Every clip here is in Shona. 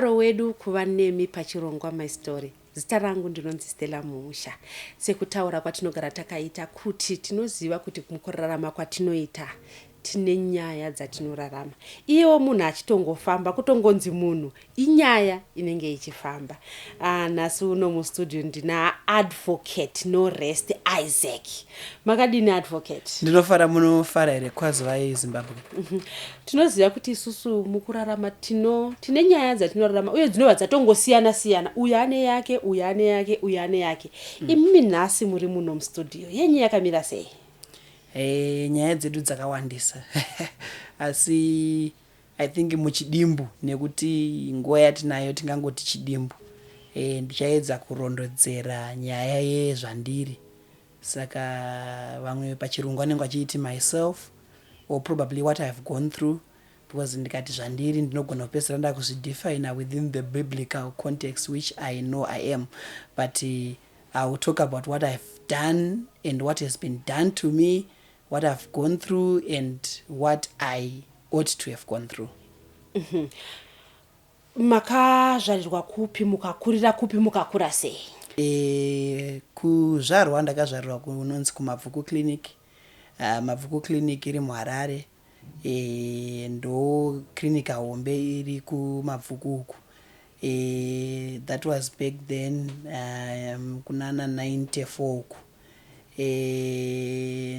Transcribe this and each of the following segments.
Mufaro wedu kuva nemi pachirongwa My Story. Zita rangu ndinonzi Stella Muusha. Sekutaura kwatinogara takaita kuti tinoziva kuti mukurarama kwatinoita tine nyaya dzatinorarama. Iyewo munhu achitongofamba kutongonzi munhu inyaya inenge ichifamba. Ah, nhasi uno mustudio ndina Advocate No Rest Isaac. Makadini Advocate? Ndinofara, munofara here kwaziva yeZimbabwe? Tinoziva kuti isusu mukurarama tino tine nyaya dzatinorarama uye dzinobva dzatongosiyana siyana, uyu ane yake, uyu ane yake, uyu ane yake. Imimi nhasi muri muno mustudio, yenyu yakamira sei? Nyaya dzedu dzakawandisa, asi I think muchidimbu, nekuti nguva yatinayo tingangoti chidimbu, ndichaedza kurondodzera nyaya yezvandiri. Saka vamwe pachirungu vanenge vachiiti myself or probably what I have gone through, because ndikati zvandiri ndinogona kupedzisira ndakuzvidefina within the biblical context, which I know I am, but I will talk about what I've done and what has been done to me, what I've gone through and what I ought to have gone through. Makazvarirwa kupi, mukakurira kupi, mukakura sei? Kuzvarwa ndakazvarirwa kunonzi kuMabvuku Clinic. Mabvuku Clinic iri muHarare. Ndo clinic hombe iri kuMabvuku uku. That was back then, kunana 94 uku.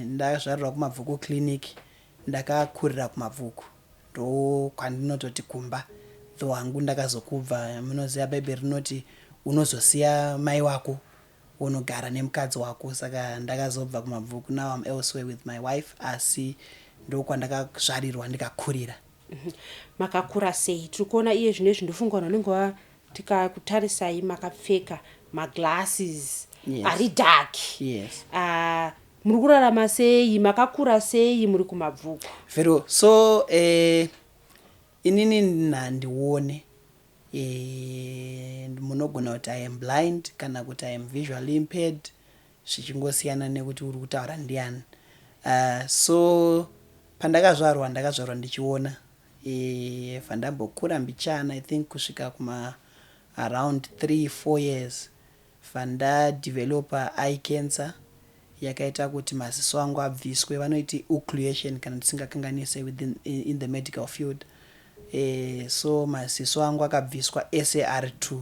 Ndakazvarirwa kuMabvuku Clinic, ndakakurira kuMabvuku, ndo kwandinototi kumba, though hangu ndakazokubva. Munoziva Bhaibheri rinoti unozosiya mai wako unogara nemukadzi wako, saka ndakazobva kuMabvuku. Now I'm elsewhere with my wife, asi ndokwandakazvarirwa ndikakurira. Makakura sei? Tiri kuona iye zvino izvi, ndofunga vanhu vanenge tikakutarisai makapfeka maglasses ari dark. Muri kurarama sei? Makakura sei muri kuMabvuku? Very well. So inini handione. Munogona kuti I am blind kana kuti I am visually impaired, zvichingosiyana nekuti uri kutaura ndiani. So pandakazvarwa, ndakazvarwa ndichiona. Vandambokura mbichana, I think kusvika kuma around 3 4 years, vandadevelopa eye cancer yakaita kuti maziso angu abviswe. Vanoiti enucleation kana ndisingakanganise within in the medical field. So maziso angu akabviswa ese ari 2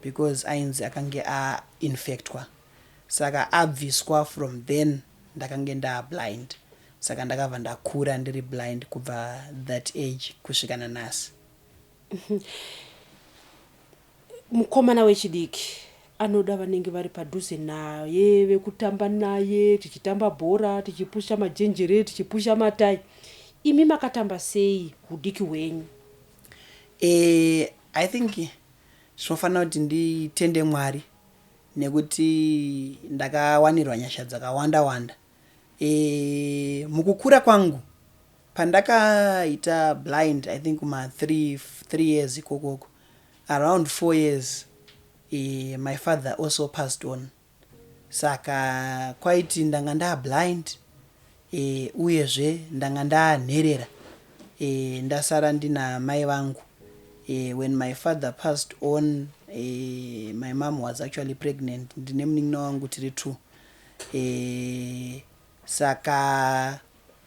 because ainzi akange ainfectwa. Saka abviswa, from then ndakange ndablind. Saka ndakabva ndakura ndiri blind kubva that age kusvika nanhasi. Mukomana wechidiki anoda vanenge vari padhuze naye, vekutamba naye, tichitamba bhora, tichipusha majenjere, tichipusha matai. Imi makatamba sei udiki hwenyu? I think zvinofanira kuti nditende Mwari nekuti ndakawanirwa nyasha dzakawanda wanda. Mukukura kwangu, pandakaita blind, I think kuma 3 years ikokoko, around 4 years, my father also passed on. Saka kwaiti ndanga ndablind, uyezve ndanga ndanherera, ndasara ndina mai vangu. When my father passed on, my mom was actually pregnant. Ndine munin'ina wangu, tiri two. Saka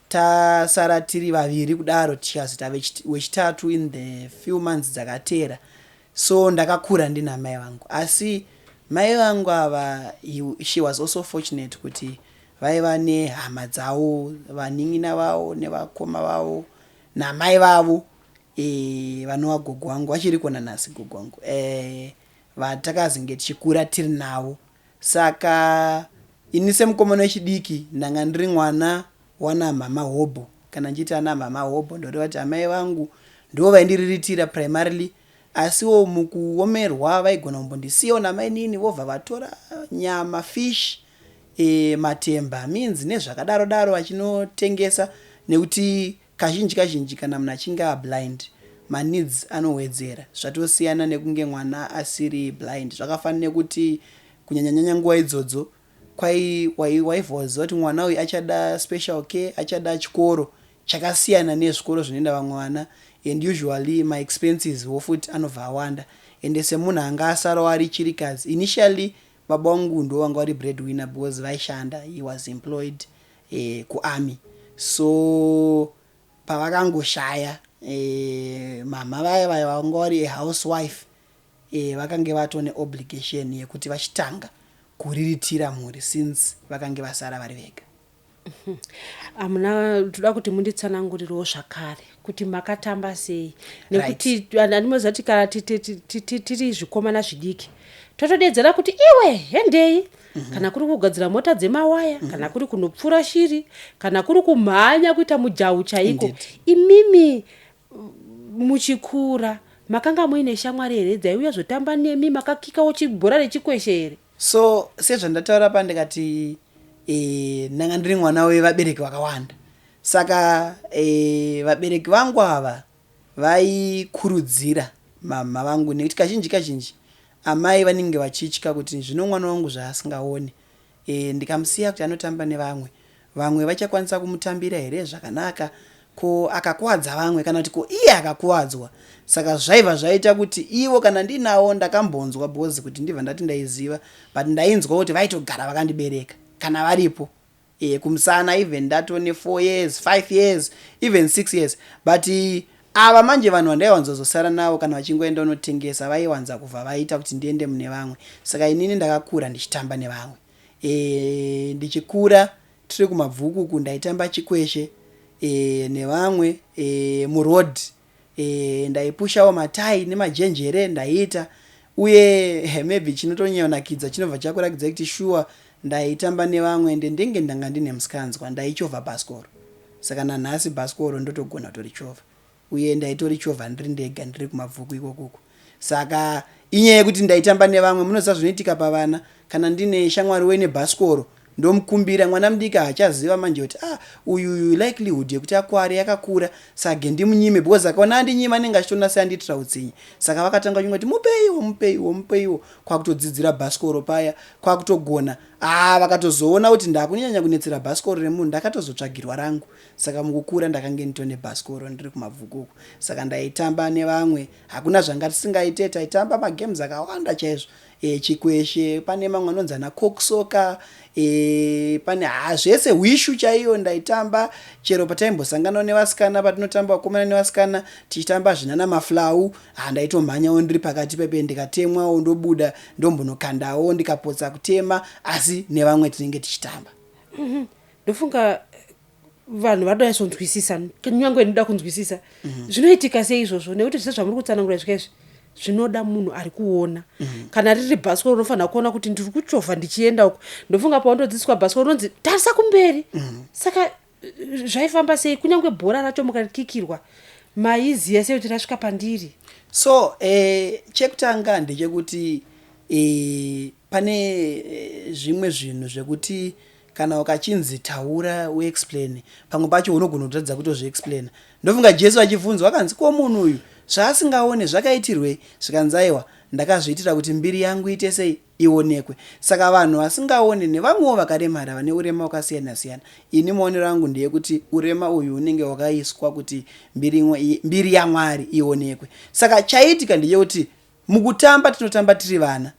tasara tiri vaviri kudaro, tichazita wechitatu in the few months dzakateera. So ndakakura ndina mai vangu, asi mai vangu ava, she was also fortunate kuti vaiva nehama dzavo, vanin'ina vavo nevakoma vavo namai vavo, vanova gogo vangu, vachiriko nanhasi gogo vangu, vatakazenge tichikura tiri navo. Saka ini semukomana wechidiki ndanga ndiri mwana wana mama hobho. Kana ndichiti ana mama hobho, ndoreva kuti amai vangu ndo vaindiriritira primarily, asiwo mukuomerwa vaigona kumbondisiyawo namainini, vobva vatora nyama, fish, matemba, minzi nezvakadaro daro vachinotengesa, nekuti kazhinji kazhinji kana munhu achinge ablind, maneeds anowedzera. Zvatosiyana nekunge mwana asiri blind. Zvakafanana nekuti kunyanyanyanya nguva idzodzo waibva waziva kuti mwana uyu achada special care, achada chikoro chakasiyana nezvikoro zvinoenda vamwe vana. And usually maexpenses wo futi anobva awanda. Ende semunhu anga asarawo ari chirikadzi, initially baba vangu ndo vanga vari breadwinner because vaishanda, he was employed kuarmy. So pavakangoshaya, mama vaya vaya vanga vari housewife, vakange vatone obligation yekuti vachitanga kuriritira mhuri since vakange vasara vari vega. Hamuna, toda kuti munditsanangurirewo zvakare kuti makatamba sei, nekuti handimoziva kuti kana tiri zvikomana zvidiki totodedzera kuti iwe hendei, kana kuri kugadzira mota dzemawaya, kana kuri kunopfura shiri, kana kuri kumhanya kuita mujahu chaiko. Imimi muchikura makanga muine shamwari here dzaiuya zvotamba nemi? Makakikawo chibhora rechikweshe here? So sezvandataura pa ndikati ndanga ndiri mwana wevabereki vakawanda. Saka vabereki vangu ava vaikurudzira mama vangu, nekuti kazhinji kazhinji amai vanenge vachitya kuti zvino mwana wangu zvaasingaoni, ndikamusiya kuti anotamba nevamwe, vamwe vachakwanisa kumutambira here zvakanaka? Ko akakuwadza vamwe, kana kuti ko iye akakuwadzwa? Saka zvaibva zvaita kuti ivo kana ndinawo, ndakambonzwa because kuti ndibva ndati ndaiziva, but ndainzwa kuti vaitogara vakandibereka kana varipo kumusana, even ndatone 4 years, 5 years, even 6 years. But ava manje vanhu vandaiwanzozosara navo kana vachingoenda unotengesa, vaiwanza kubva vaita kuti ndiende mune vamwe. Saka inini ndakakura ndichitamba nevamwe. Ndichikura tiri kuMabvuku, ndaitamba chikweshe nevamwe muroad. Ndaipushawo matai nemajenjere ndaiita. Uye maybe chinotonyanyonakidza chinobva chakurakidza kuti shuwa ndaitamba nevamwe, ende ndenge ndanga ndine musikanzwa, ndaichovha bhasikoro. Saka nanhasi bhasikoro ndotogona kutorichovha, uye ndaitorichovha ndiri ndega ndiri kuMabvuku ikokuko. Saka inyaya yekuti ndaitamba nevamwe. Munoziva zvinoitika pavana, kana ndine shamwari wene bhasikoro ndomukumbira. Mwana mudiki haachaziva manje kuti ah, uyu likelihood yekuti akware yakakura, saka ndimunyime, because akaona andinyima anenge achitoona seandiitira utsinye. Saka vakatanga vachingoti mupeiwo, mupeiwo, mupeiwo, kwakutodzidzira bhasikoro paya, kwakutogona. Ah, vakatozoona kuti ndakunyanya kunetsera bhasikoro remunhu, ndakatozotsvagirwa rangu. Saka mukukura ndakange nditone bhasikoro ndiri kuMabvuku uku. Saka ndaitamba nevamwe, hakuna zvanga tisingaite. Taitamba magames akawanda chaizvo, chikweshe, pane mamwe anonzi ana cocksoka, pane ha zvese, hwishu chaiyo ndaitamba. Chero pataimbosanganawo nevasikana, patinotamba vakomana nevasikana tichitamba zvinana maflau, ha, ndaitomhanyawo ndiri pakati pepe, ndikatemwawo ndobuda ndombonokandawo, ndikapotsa kutema, asi nevamwe tinenge tichitamba. Ndofunga vanhu vadoyatsonzwisisa, kunyange ndinoda kunzwisisa zvinoitika sei izvozvo, nekuti zvese zvamuri kutsanangura zvika izvi zvinoda munhu ari kuona. Kana riri bhasikoro, unofanira kuona kuti ndiri kuchovha ndichienda uko. Ndofunga paundodzidziswa bhasikoro unonzi tarisa kumberi. Saka zvaifamba sei? Kunyange bhora racho mukarikikirwa, maiziva sei kuti rasvika pandiri? So chekutanga ndechekuti pane zvimwe zvinhu zvekuti kana ukachinzi taura uexplain, pamwe pacho unogona kutadza kutozviexplaina. Ndofunga Jesu achibvunzwa akanzi, "Ko munhu uyu zvaasingaone zvakaitirwei?" Zvikanzi, "Aiwa, ndakazviitira kuti mbiri yangu ite sei? Ionekwe." Saka vanhu vasingaone nevamwewo vakaremara vane urema hwakasiyana siyana, ini maonero angu ndeyekuti urema uyu unenge hwakaiswa kuti mbiri yaMwari ionekwe. Saka chaiitika ndechekuti mukutamba tinotamba tiri vana.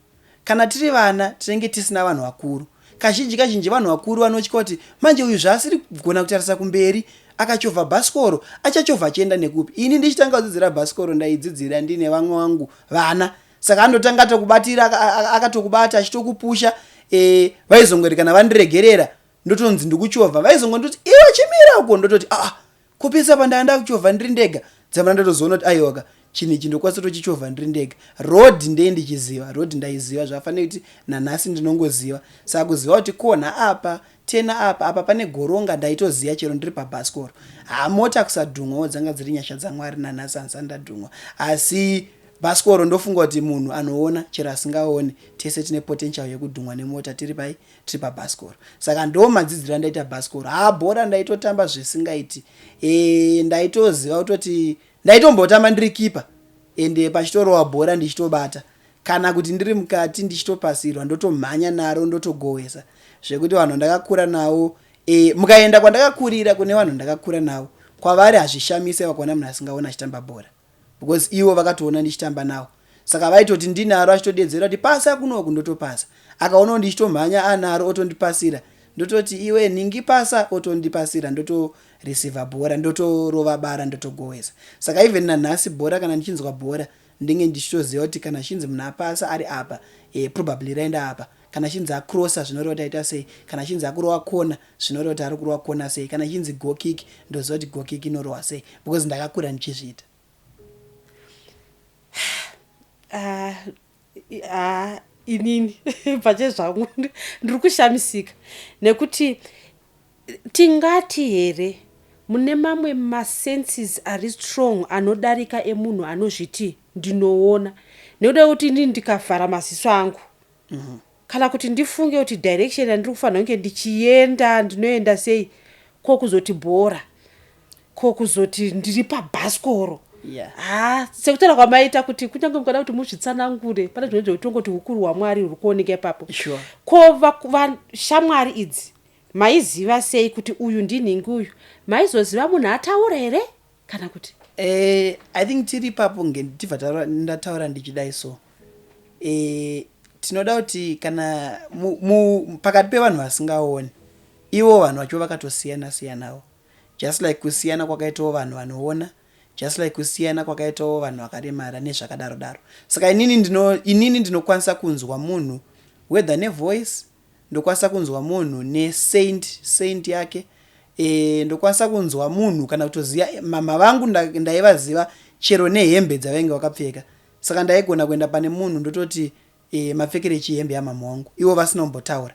Kana tiri vana tinenge tisina vanhu vakuru. Kazhinji kazhinji vanhu vakuru vanotya kuti manje uyu zvaasiri kugona kutarisa kumberi, akachovha bhasikoro achachovha achienda nekupi? Ini ndichitanga kudzidzira bhasikoro ndaidzidzira ndine vamwe vangu vana. Saka andotanga atokubatira, akatokubata achitokupusha. Vaizongoti kana vandiregerera ndotonzi ndikuchovha, vaizongondoti, "Iwe chimira uko." Ndototi, "Aa, kupisa pandaa kuchovha ndiri ndega." Dzamara ndatozoona kuti aiwaka, chinhu ichi ndokwanisa tochichovha ndiri ndega. Road ndee ndichiziva road, ndaiziva zvafanira kuti nanhasi ndinongoziva. Saka kuziva kuti kona apa, tena apa, apa pane goronga, ndaitoziva chero ndiri pabhasikoro. Hamota kusadhumwawo dzanga dziri nyasha dzaMwari, nanhasi handisati ndadhumwa. Asi bhasikoro ndofunga kuti munhu anoona chero asingaoni, tese tine potential yekudhumwa nemota tiri pai, tiri pabhasikoro. Saka ndo madzidziro andaita bhasikoro. Ha, bhora ndaitotamba zvisingaiti. Ndaitoziva kutoti ndaitombotamba ndiri kipa, ende pachitorowa bhora ndichitobata, kana kuti ndiri mukati ndichitopasirwa ndotomhanya naro ndotogowesa, zvekuti vanhu ndakakura navo, mukaenda kwandakakurira kune vanhu ndakakura navo. Kwavari hazvishamise vakaona munhu asingaoni achitamba bhora, because ivo vakatoona ndichitamba nawo. Saka vaitoti ndinaro, achitodedzera kuti pasa kunoku, ndotopasa. Akaonawo ndichitomhanya anaro, otondipasira, ndototi iwe nhingi pasa, otondipasira, ndotoreceiva bhora, ndotorova bara, ndotogowesa. Saka even nanhasi bhora, kana ndichinzwa bhora, ndinge ndichitoziva kuti kana chinzi munhu apasa ari apa, probably raenda apa. Kana chinzi acrossa, zvinoreva kuti aita sei. Kana chinzi akurova kona, zvinoreva kuti ari kurova kona sei. Kana chinzi goal kick, ndoziva kuti goal kick inorohwa sei, because ndakakura ndichizviita. Ah, ah, inini pachezvangu ndiri kushamisika nekuti tingati here mune mamwe masenses ari strong anodarika emunhu anozviti ndinoona? Nekuda kuti inini ndikavhara maziso angu kana kuti ndifunge kuti direction yandiri kufanira kunge ndichienda, ndinoenda sei? Ko kuzoti bhora, ko kuzoti ndiri pabhasikoro? Ha, sekutaura kwamaita kuti kunyange mukada kuti muzvitsanangure, pane zvimwe zvekutongoti ukuru hwaMwari huri kuoneka ipapo. Ko shamwari idzi maiziva sei kuti uyu ndinhingi uyu? Maizoziva munhu ataura here kana kuti? I think tiri ipapo, ngendibva ndataura ndichidai. So tinoda kuti kana pakati pevanhu vasingaoni, ivo vanhu vacho vakatosiyana siyanawo, just like kusiyana kwakaitawo vanhu vanoona, just like kusiyana kwakaitawo vanhu vakaremara nezvakadaro daro. Saka inini ndinokwanisa kunzwa munhu whether nevoice, ndokwanisa kunzwa munhu nescent, scent yake. Ndokwanisa kunzwa munhu kana kutoziva mama vangu, ndaivaziva chero nehembe dzavainge vakapfeka. Saka ndaigona kuenda pane munhu ndototi mapfekero echihembe yamama wangu, ivo vasina kumbotaura.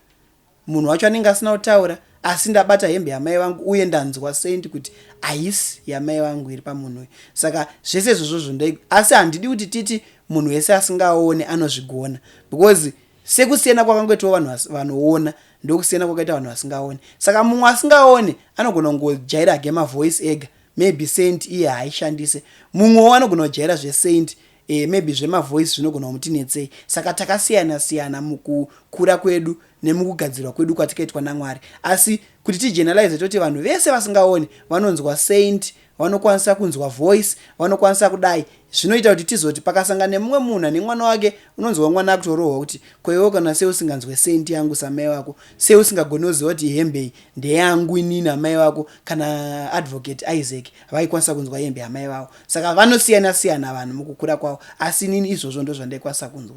Munhu wacho anenge asina kutaura, asi ndabata hembe yamai vangu uye ndanzwa scent kuti haisi yamai vangu iri pamunhu uyu. Saka zvese izvozvozvo ndai, asi handidi kuti titi munhu wese asingaone anozvigona, because sekusiyana kwakangoitawo vanhu vanoona, ndokusiyana kwakaita vanhu vasingaoni. Saka mumwe asingaoni anogona kungojaira hake mavoice ega, maybe scent iye haaishandise. Mumwewo anogona kujaira zvescent, maybe zvemavoice zvinogona kumutinetsei. Saka takasiyana siyana mukukura kwedu nemukugadzirwa kwedu kwatikaitwa naMwari. Asi kuti tigeneralize toti vanhu vese vasingaoni vanonzwa scent, vanokwanisa kunzwa voice, vanokwanisa kudai, zvinoita kuti tizoti pakasangana nemumwe munhu ane mwana wake, unonzwa mwana akutorohwa kuti koiwo kana sei usinganzwe scent yangu samai vako? Sei usingagoni kuziva kuti hembe ndeyangu inini amai vako? Kana Advocate Isaac vaikwanisa kunzwa hembe yamai vavo. Saka vanosiyana siyana vanhu mukukura kwavo, asi inini izvozvo ndo zvandaikwanisa kunzwa.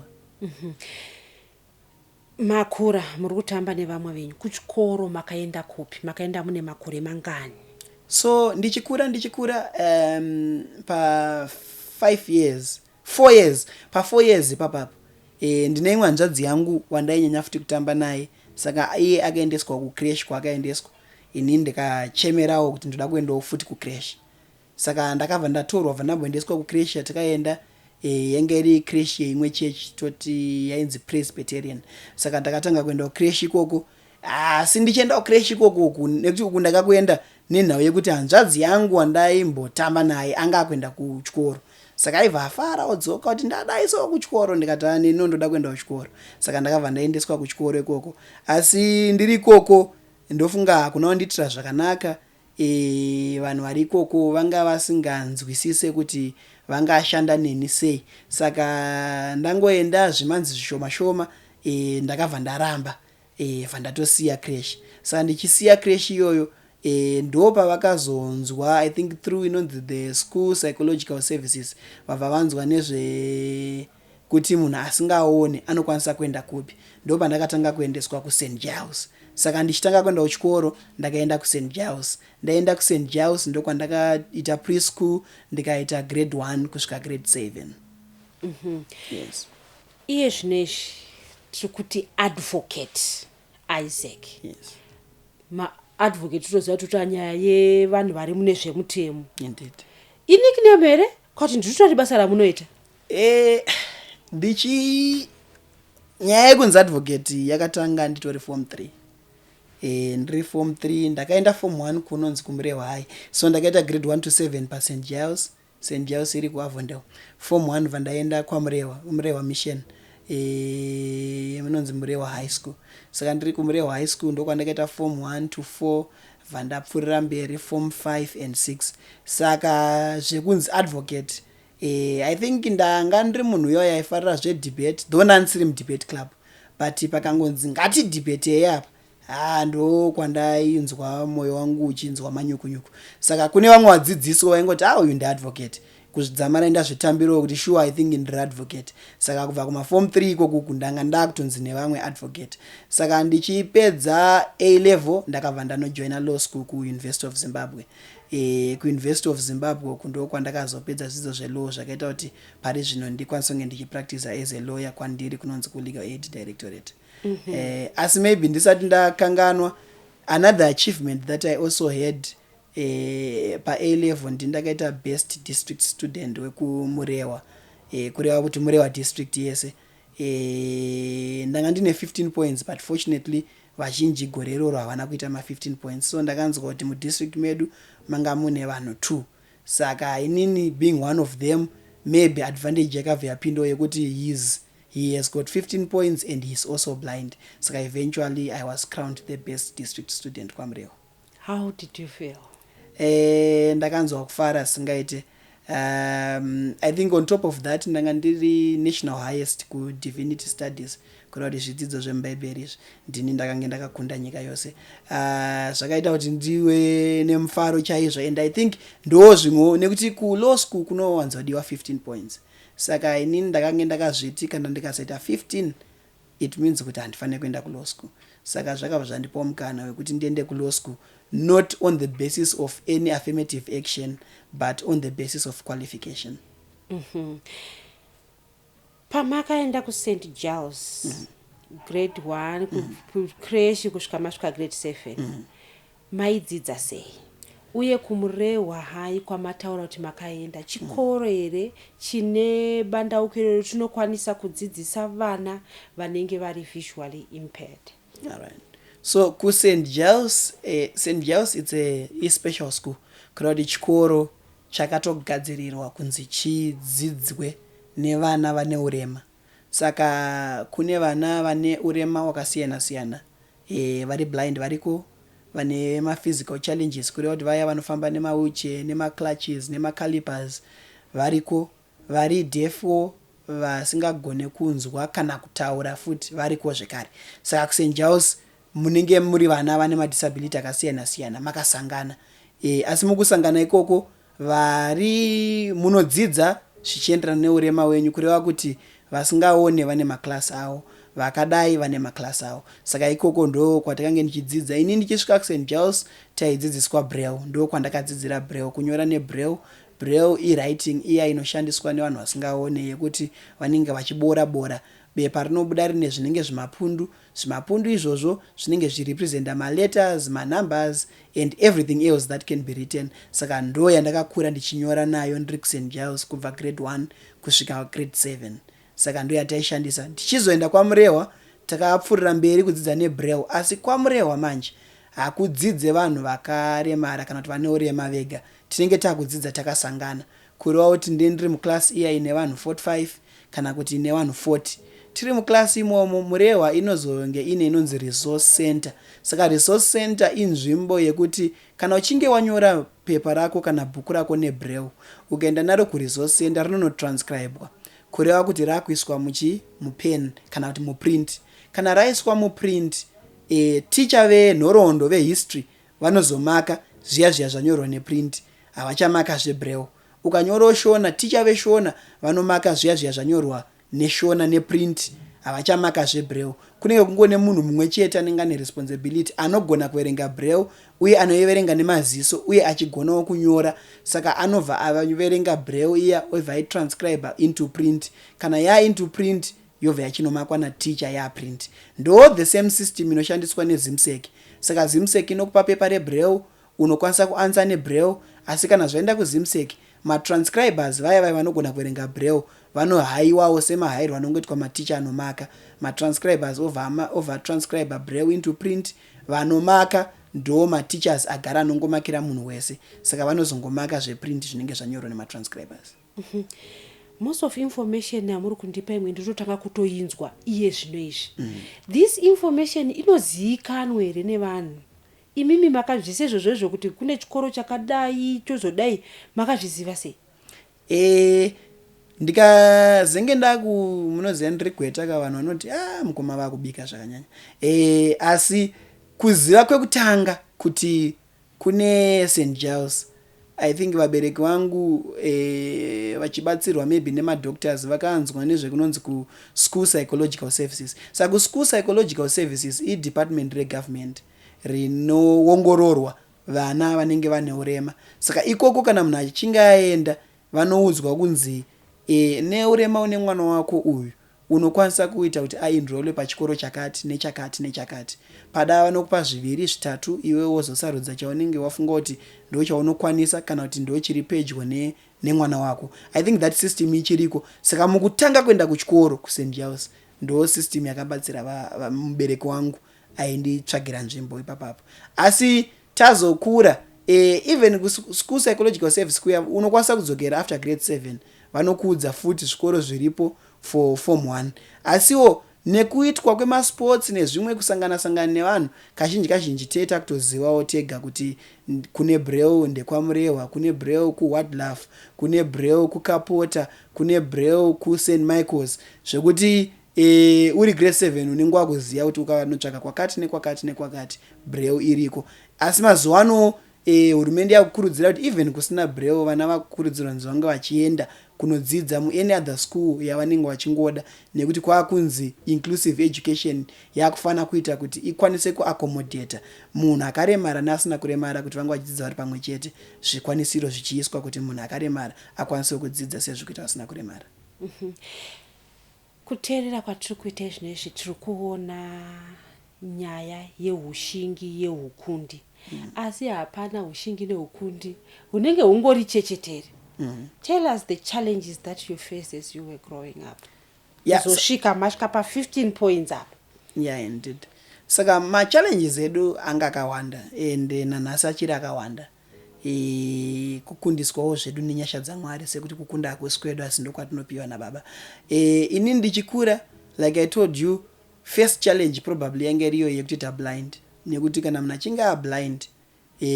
Makura, muri kutamba nevamwe venyu kuchikoro. Makaenda kupi? Makaenda mune makore mangani? So ndichikura, pa5 years, 4 years, pa4 years ipapapo, ndine imwe hanzvadzi yangu wandainyanya futi kutamba naye. Saka iye akaendeswa kucreche. Kwaakaendeswa, inini ndikachemerawo kuti ndoda kuendawo futi kucreche. Saka ndakabva ndatorwa, bva ndamboendeswa kucreche. Yatakaenda yange iri creche yeimwe chechi, toti yainzi Presbyterian. Saka ndakatanga kuenda kucreche ikoko. Asi ndichienda kucreche ikoko uku, nekuti uku ndakakuenda nenhau yekuti hanzvadzi yangu wandaimbotamba naye anga akuenda kuchikoro, saka aibva afara odzoka kuti ndadaisawo kuchikoro. Ndikati ani ndoda kuenda kuchikoro. Saka ndakabva ndaendeswa kuchikoro ikoko. Asi ndiri ikoko, ndofunga hakuna kundiitira zvakanaka. Vanhu vari ikoko vanga vasinganzwisise kuti vangashanda neni sei. Saka ndangoenda zvimanzi zvishoma shoma, ndakabva ndaramba, bva ndatosiya creche. Saka ndichisiya creche iyoyo, ndo pavakazonzwa, I think through inonzi the school psychological services, vabva vanzwa nezve kuti munhu asingaoni anokwanisa kuenda kupi. Ndo pandakatanga kuendeswa kuSt Giles. Saka ndichitanga kuenda kuchikoro, ndakaenda kuSt Giles. Ndaenda kuSt Giles, ndokwandakaita preschool, ndikaita grade 1 kusvika grade 7. Yes. Iye zvinezvi tiri kuti Advocate Isaac. Yes. Maadvocate totoziva kuti toita nyaya yevanhu vari mune zvemutemo. Indeed. Inickname here kuti ndiritori basa ramunoita? Ndichi nyaya yekunzi advocate yakatanga nditori form 3. Ndiri form 3, ndakaenda form 1 kunonzi kuMurehwa High. So ndakaita grade 1 to 7 paSt Giles, St Giles iri kuAvondale. Form 1 bva ndaenda kwaMurehwa, Murehwa Mission, inonzi Murehwa High School. Saka ndiri kuMurehwa High School ndokwandakaita form 1 to 4. Bva ndapfuurira mberi form 5 and 6. Saka zvekunzi advocate, I think ndanga ndiri munhu uyoyo aifarira zvedebate, though ndandisiri mudebate club, but pakangonzi ngatidhibatei apa, ha, ndo kwandainzwa mwoyo wangu uchinzwa manyukunyuku. Saka kune vamwe vadzidzisi vaingoti, "A, uyu ndiadvocate." Kuzvidzamara ndazvitambirawo kuti sure, I think ndiri advocate. Saka kubva kumaform 3 ikokuku ndanga ndakutonzi nevamwe advocate. Saka ndichipedza A level, ndakabva ndanojoina law school kuUniversity of Zimbabwe. KuUniversity of Zimbabwe uku ndo kwandakazopedza zvidzidzo zvelaw, zvakaita kuti pari zvino ndikwanise kunge ndichipractice as a lawyer kwandiri, kunonzi kuLegal Aid Directorate. Asi maybe ndisati ndakanganwa, another achievement that I also had pa-A level, ndindakaita best district student wekuMurewa, kureva kuti Murewa district yese. Ndanga ndine 15 points, but fortunately vazhinji gore iroro havana kuita ma15 points. So ndakanzwa kuti mudistrict medu manga mune vanhu 2, saka inini being one of them, maybe advantage yakabva yapindawo yekuti he has got 15 points and he is also blind. Saka eventually I was crowned the best district student kwaMurewa. How did you feel? Ndakanzwa kufara singaite. I think on top of that, ndanga ndiri national highest kudivinity studies, kureva kuti zvidzidzo zvemubhaibheri izvi, ndini ndakange ndakakunda nyika yose. Zvakaita kuti ndiwe nemufaro chaizvo, and I think ndo zvimwewo nekuti kulaw school kunowanzodiwa 15 points. Saka inini ndakange ndakazviti kana ndikasaita 15, it means kuti handifaniri kuenda kulaw school. Saka zvakabva zvandipawo mukana wekuti ndiende kulaw school, not on the basis of any affirmative action, but on the basis of qualification. Pamakaenda kuSt Giles, grade 1, kucreche kusvika masvika grade 7, maidzidza sei? Uye kuMurehwa High kwamataura kuti makaenda, chikoro here chine bandauko iroro tinokwanisa kudzidzisa vana vanenge vari visually impaired? Alright. So kuSt Giles, St Giles, it's a special school, kureva kuti chikoro chakatogadzirirwa kunzi chidzidzwe nevana vane urema. Saka kune vana vane urema hwakasiyana siyana. Vari blind variko, vane maphysical challenges, kureva kuti vaya vanofamba nemawheelchair, nemacrutches, nemacalipers variko, vari deafwo, vasingagone kunzwa kana kutaura futi variko zvekare. Saka kuSt Giles munenge muri vana vane madisability akasiyana siyana makasangana. Asi mukusangana ikoko vari munodzidza zvichienderana neurema wenyu, kureva kuti vasingaone vane maklasi avo, vakadai vane maklasi avo. Saka ikoko ndo kwatakange ndichidzidza ini. Ndichisvika kuSt Giles taidzidziswa braille. Ndo kwandakadzidzira braille, kunyora nebraille. Braille iwriting iya inoshandiswa nevanhu vasingaone, yekuti vanenge vachibora bora bepa, rinobuda rine zvinenge zvimapundu. Zvimapundu izvozvo zvinenge zvichirepresenta maletters, manumbers and everything else that can be written. Saka ndo yandakakura ndichinyora nayo ndiri kuSt Giles kubva grade 1 kusvika grade 7. Saka ndo yataishandisa. Tichizoenda kwaMurehwa, takapfuurira mberi kudzidza nebraille. Asi kwaMurehwa manje hakudzidze vanhu vakaremara kana kuti vane urema vega. Tinenge takudzidza takasangana, kureva kuti ndee ndiri muklasi iya ine vanhu 45 kana kuti ine vanhu 40. Tiri muklasi imomo. Murehwa inozonge ine inonzi resource center. Saka resource center inzvimbo yekuti kana uchinge wanyora pepa rako kana bhuku rako nebraille, ukaenda naro kuresource center, rinonotranscribwa, kureva kuti rakuiswa muchi mupen kana kuti muprint. Kana raiswa muprint, ticha venhoroondo, vehistory, vanozomaka zviya zviya zvanyorwa neprint, havachamaka zvebraille. Ukanyorawo Shona, ticha veShona vanomaka zviya zviya zvanyorwa neShona neprint, havachamaka zvebraille. Kunenge kungone munhu mumwe chete anenge ane responsibility, anogona kuverenga braille uye anoiverenga nemaziso uye achigonawo kunyora. Saka anobva averenga braille iya, obva aitranscribe into print. Kana ya into print, yobva yachinomakwa naticha yaprint. Ndo the same system inoshandiswa neZIMSEC. Saka ZIMSEC inokupa pepa rebraille, unokwanisa kuanswer nebraille. Asi kana zvaenda kuZIMSEC, matranscribers vaya vaya vanogona kuverenga braille vanohayiwawo semahayirwo anongoitwa maticha anomaka. Matranscribers ova transcribe braille into print. Vanomaka ndo mateachers agara anongomakira munhu wese, saka vanozongomaka zveprint zvinenge zvanyorwa nematranscribers. Most of information yamuri kundipa, imwe ndinotanga kutoinzwa iye zvino izvi. This information inozivikanwa here nevanhu? Imimi makazvise izvozvo izvo kuti kune chikoro chakadai chozodai, makazviziva sei? Ndikazenge ndaku, munoziva ndiri gweta ka, vanhu vanoti, "A, ah, mukoma vakubika zvakanyanya." Asi kuziva kwekutanga kuti kune St Giles, I think vabereki vangu, vachibatsirwa maybe nemadoctors, vakanzwa nezvekunonzi kuschool psychological services. Saka kuschool psychological services idepartment regovernment rinoongororwa vana vanenge vane urema. Saka ikoko kana munhu achinge aenda, vanoudzwa kunzi neurema une mwana wako uyu, unokwanisa kuita kuti aenrolle pachikoro chakati nechakati nechakati. Pada vanokupa zviviri, zvitatu, iwe wozosarudza chaunenge wafunga kuti ndo chaunokwanisa kana kuti ndo chiri pedyo nemwana wako. I think that system ichiriko. Saka mukutanga kuenda kuchikoro kuSt Giles, ndo system yakabatsira mubereki wangu ainditsvagira nzvimbo ipapapo. Asi tazokura, even kuschool psychological service kuya unokwanisa kudzokera after grade 7, vanokuudza futi zvikoro zviripo for form 1. Asiwo nekuitwa kwemasports nezvimwe, kusangana sangana nevanhu, kazhinji kazhinji teta kutozivawo tega kuti kune Braille ndekwaMurehwa, kune Braille kuWadlaf, kune Braille kuKapota, kune Braille kuSt Michaels, zvekuti uri grade 7 unenge wakuziva kuti ukanotsvaka kwakati nekwakati nekwakati Braille iriko. Asi mazuva ano hurumende yakukurudzira kuti even kusina Braille, vana vakukurudzirwa kunzi vange vachienda kunodzidza muany other school yavanenge vachingoda, nekuti kwakunzi inclusive education yakufanira kuita kuti ikwanise kuaccommodata munhu akaremara neasina kuremara, kuti vange vachidzidza vari pamwe chete, zvikwanisiro zvichiiswa kuti munhu akaremara akwanise kudzidza sezvikuita vasina kuremara. Kuteerera kwatiri kuita izvinezvi, tiri kuona nyaya yeushingi, yeukundi, asi hapana ushingi neukundi hunenge hungori chechetere. Tell us the challenges that you faced as you were growing up kuzosvika masvika pa15 points apa. Yeah, indeed. Saka machallenges edu anga akawanda and nanhasi achiri akawanda. Kukundiswawo zvedu nenyasha dzaMwari, sekuti kukunda hakusi kwedu, asi ndokwatinopiwa nababa. Inini ndichikura, like I told you, first challenge probably yange iriyo yekutoita blind, nekuti kana munhu achinge ablind,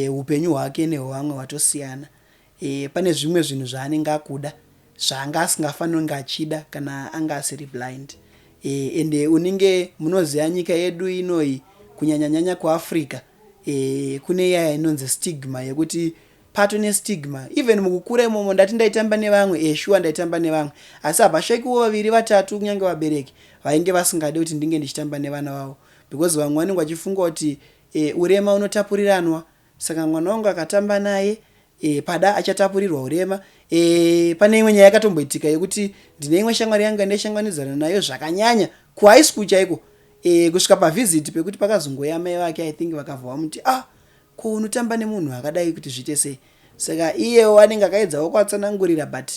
upenyu hwake nehwevamwe hwatosiyana. Pane zvimwe zvinhu zvaanenge akuda zvaanga asingafaniri kunge achida kana anga asiri blind. Ende unenge, munoziva nyika yedu inoyi, kunyanyanyanya kuAfrica, kune iyaya inonzi stigma, yekuti pato nestigma even mukukura imomo. Ndati ndaitamba nevamwe, sure, ndaitamba nevamwe, asi hapashakiwo vaviri, vatatu, kunyange vabereki vainge vasingadi kuti ndinge ndichitamba nevana vavo, because vamwe vanenge vachifunga kuti urema unotapuriranwa, saka mwana wangu akatamba naye, pada achatapurirwa urema. Pane imwe nyaya yakatomboitika yekuti ndine imwe shamwari yangu yandaishamwaridzana nayo zvakanyanya kuhigh school chaiko, kusvika pavisit pekuti pakazongoya mai vake, I think vakabva vamuti, "Ah, ko unotamba nemunhu akadai kuti zviite sei?" Saka iyewo anenge akaedzawo kuatsanangurira, but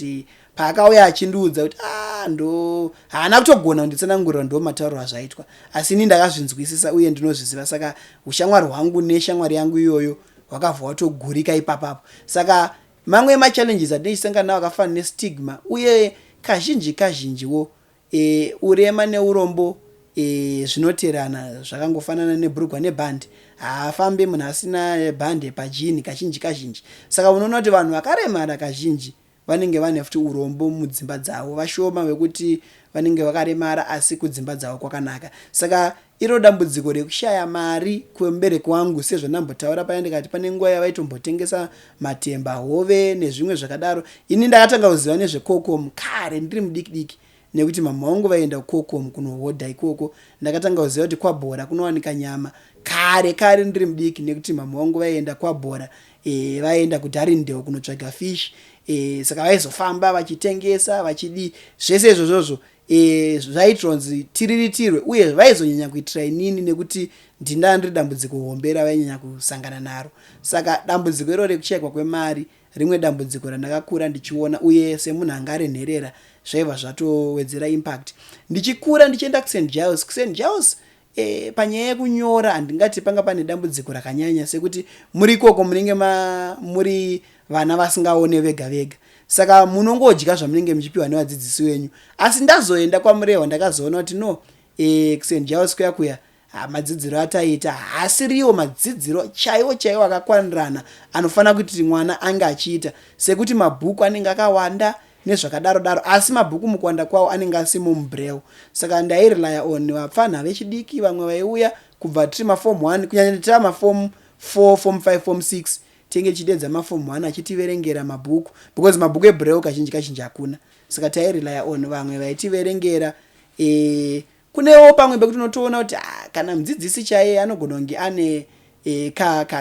paakauya achindiudza kuti, "Ah," ndo haana kutogona kunditsanangurira, ndo matauriro azvaitwa, asi ini ndakazvinzwisisa uye ndinozviziva. Saka ushamwari hwangu neshamwari yangu iyoyo hwakabva hwatogurika ipapapo. Saka mamwe emachallenges atinechisangana nawo akafanana nestigma, uye kazhinji kazhinjiwo urema neurombo zvinoterana, zvakangofanana nebhurugwa nebhandi, haafambi munhu asina bhande pajini kazhinji kazhinji. Saka unoona kuti vanhu vakaremara kazhinji vanenge vane futi urombo mudzimba dzavo. Vashoma vekuti vanenge vakaremara asi kudzimba dzavo kwakanaka. Saka iro dambudziko rekushaya mari kwemubereki wangu, sezvandambotaura paya, ndikati pane nguva yavaitombotengesa matemba, hove nezvimwe zvakadaro. Ini ndakatanga kuziva nezveColcom kare ndiri mudiki diki, nekuti mama vangu vaienda kuColcom kunohodha ikoko. Ndakatanga kuziva kuti kwaBhora kunowanika nyama kare kare ndiri mudiki, nekuti mama vangu vaienda kwaBhora, vaienda kuDarindale kunotsvaga fish. Saka vaizofamba vachitengesa, vachidii, zvese izvozvozvo zvaitonzi tiriritirwe, uye vaizonyanya kuitira inini nekuti ndindaa ndiri dambudziko hombe ravainyanya kusangana naro. Saka dambudziko iro rekushayikwa kwemari rimwe dambudziko randakakura ndichiona, uye semunhu anga ari nherera zvaibva zvatowedzera impact. Ndichikura ndichienda kuSt Giles, kuSt Giles, panyaya yekunyora handingati panga pane dambudziko rakanyanya, sekuti muri ikoko munenge muri vana vasingaone vega vega, saka munongodya zvamunenge muchipiwa nevadzidzisi venyu. Asi ndazoenda kwaMurehwa, ndakazoona kuti no, kuSt Giles kuya kuya Madzidziro ataiita haasiriwo madzidziro chaiwo chaiwo akakwanirana anofanira kuti mwana ange achiita, sekuti mabhuku anenge akawanda nezvakadaro daro, asi mabhuku mukuwanda kwawo anenge asimo mubraille. Saka ndairelya on vapfanha vechidiki vamwe vaiuya kubva tiri maform 1, kunyanya tiri maform 4, form 5, form 6, tinge tichidedza maform 1 achitiverengera mabhuku, because mabhuku ebraille kazhinji kazhinji hakuna. Saka tairelya on vamwe vaitiverengera. Kunewo pamwe pekuti unotoona kuti ah, kana mudzidzisi chaiye anogona kunge ane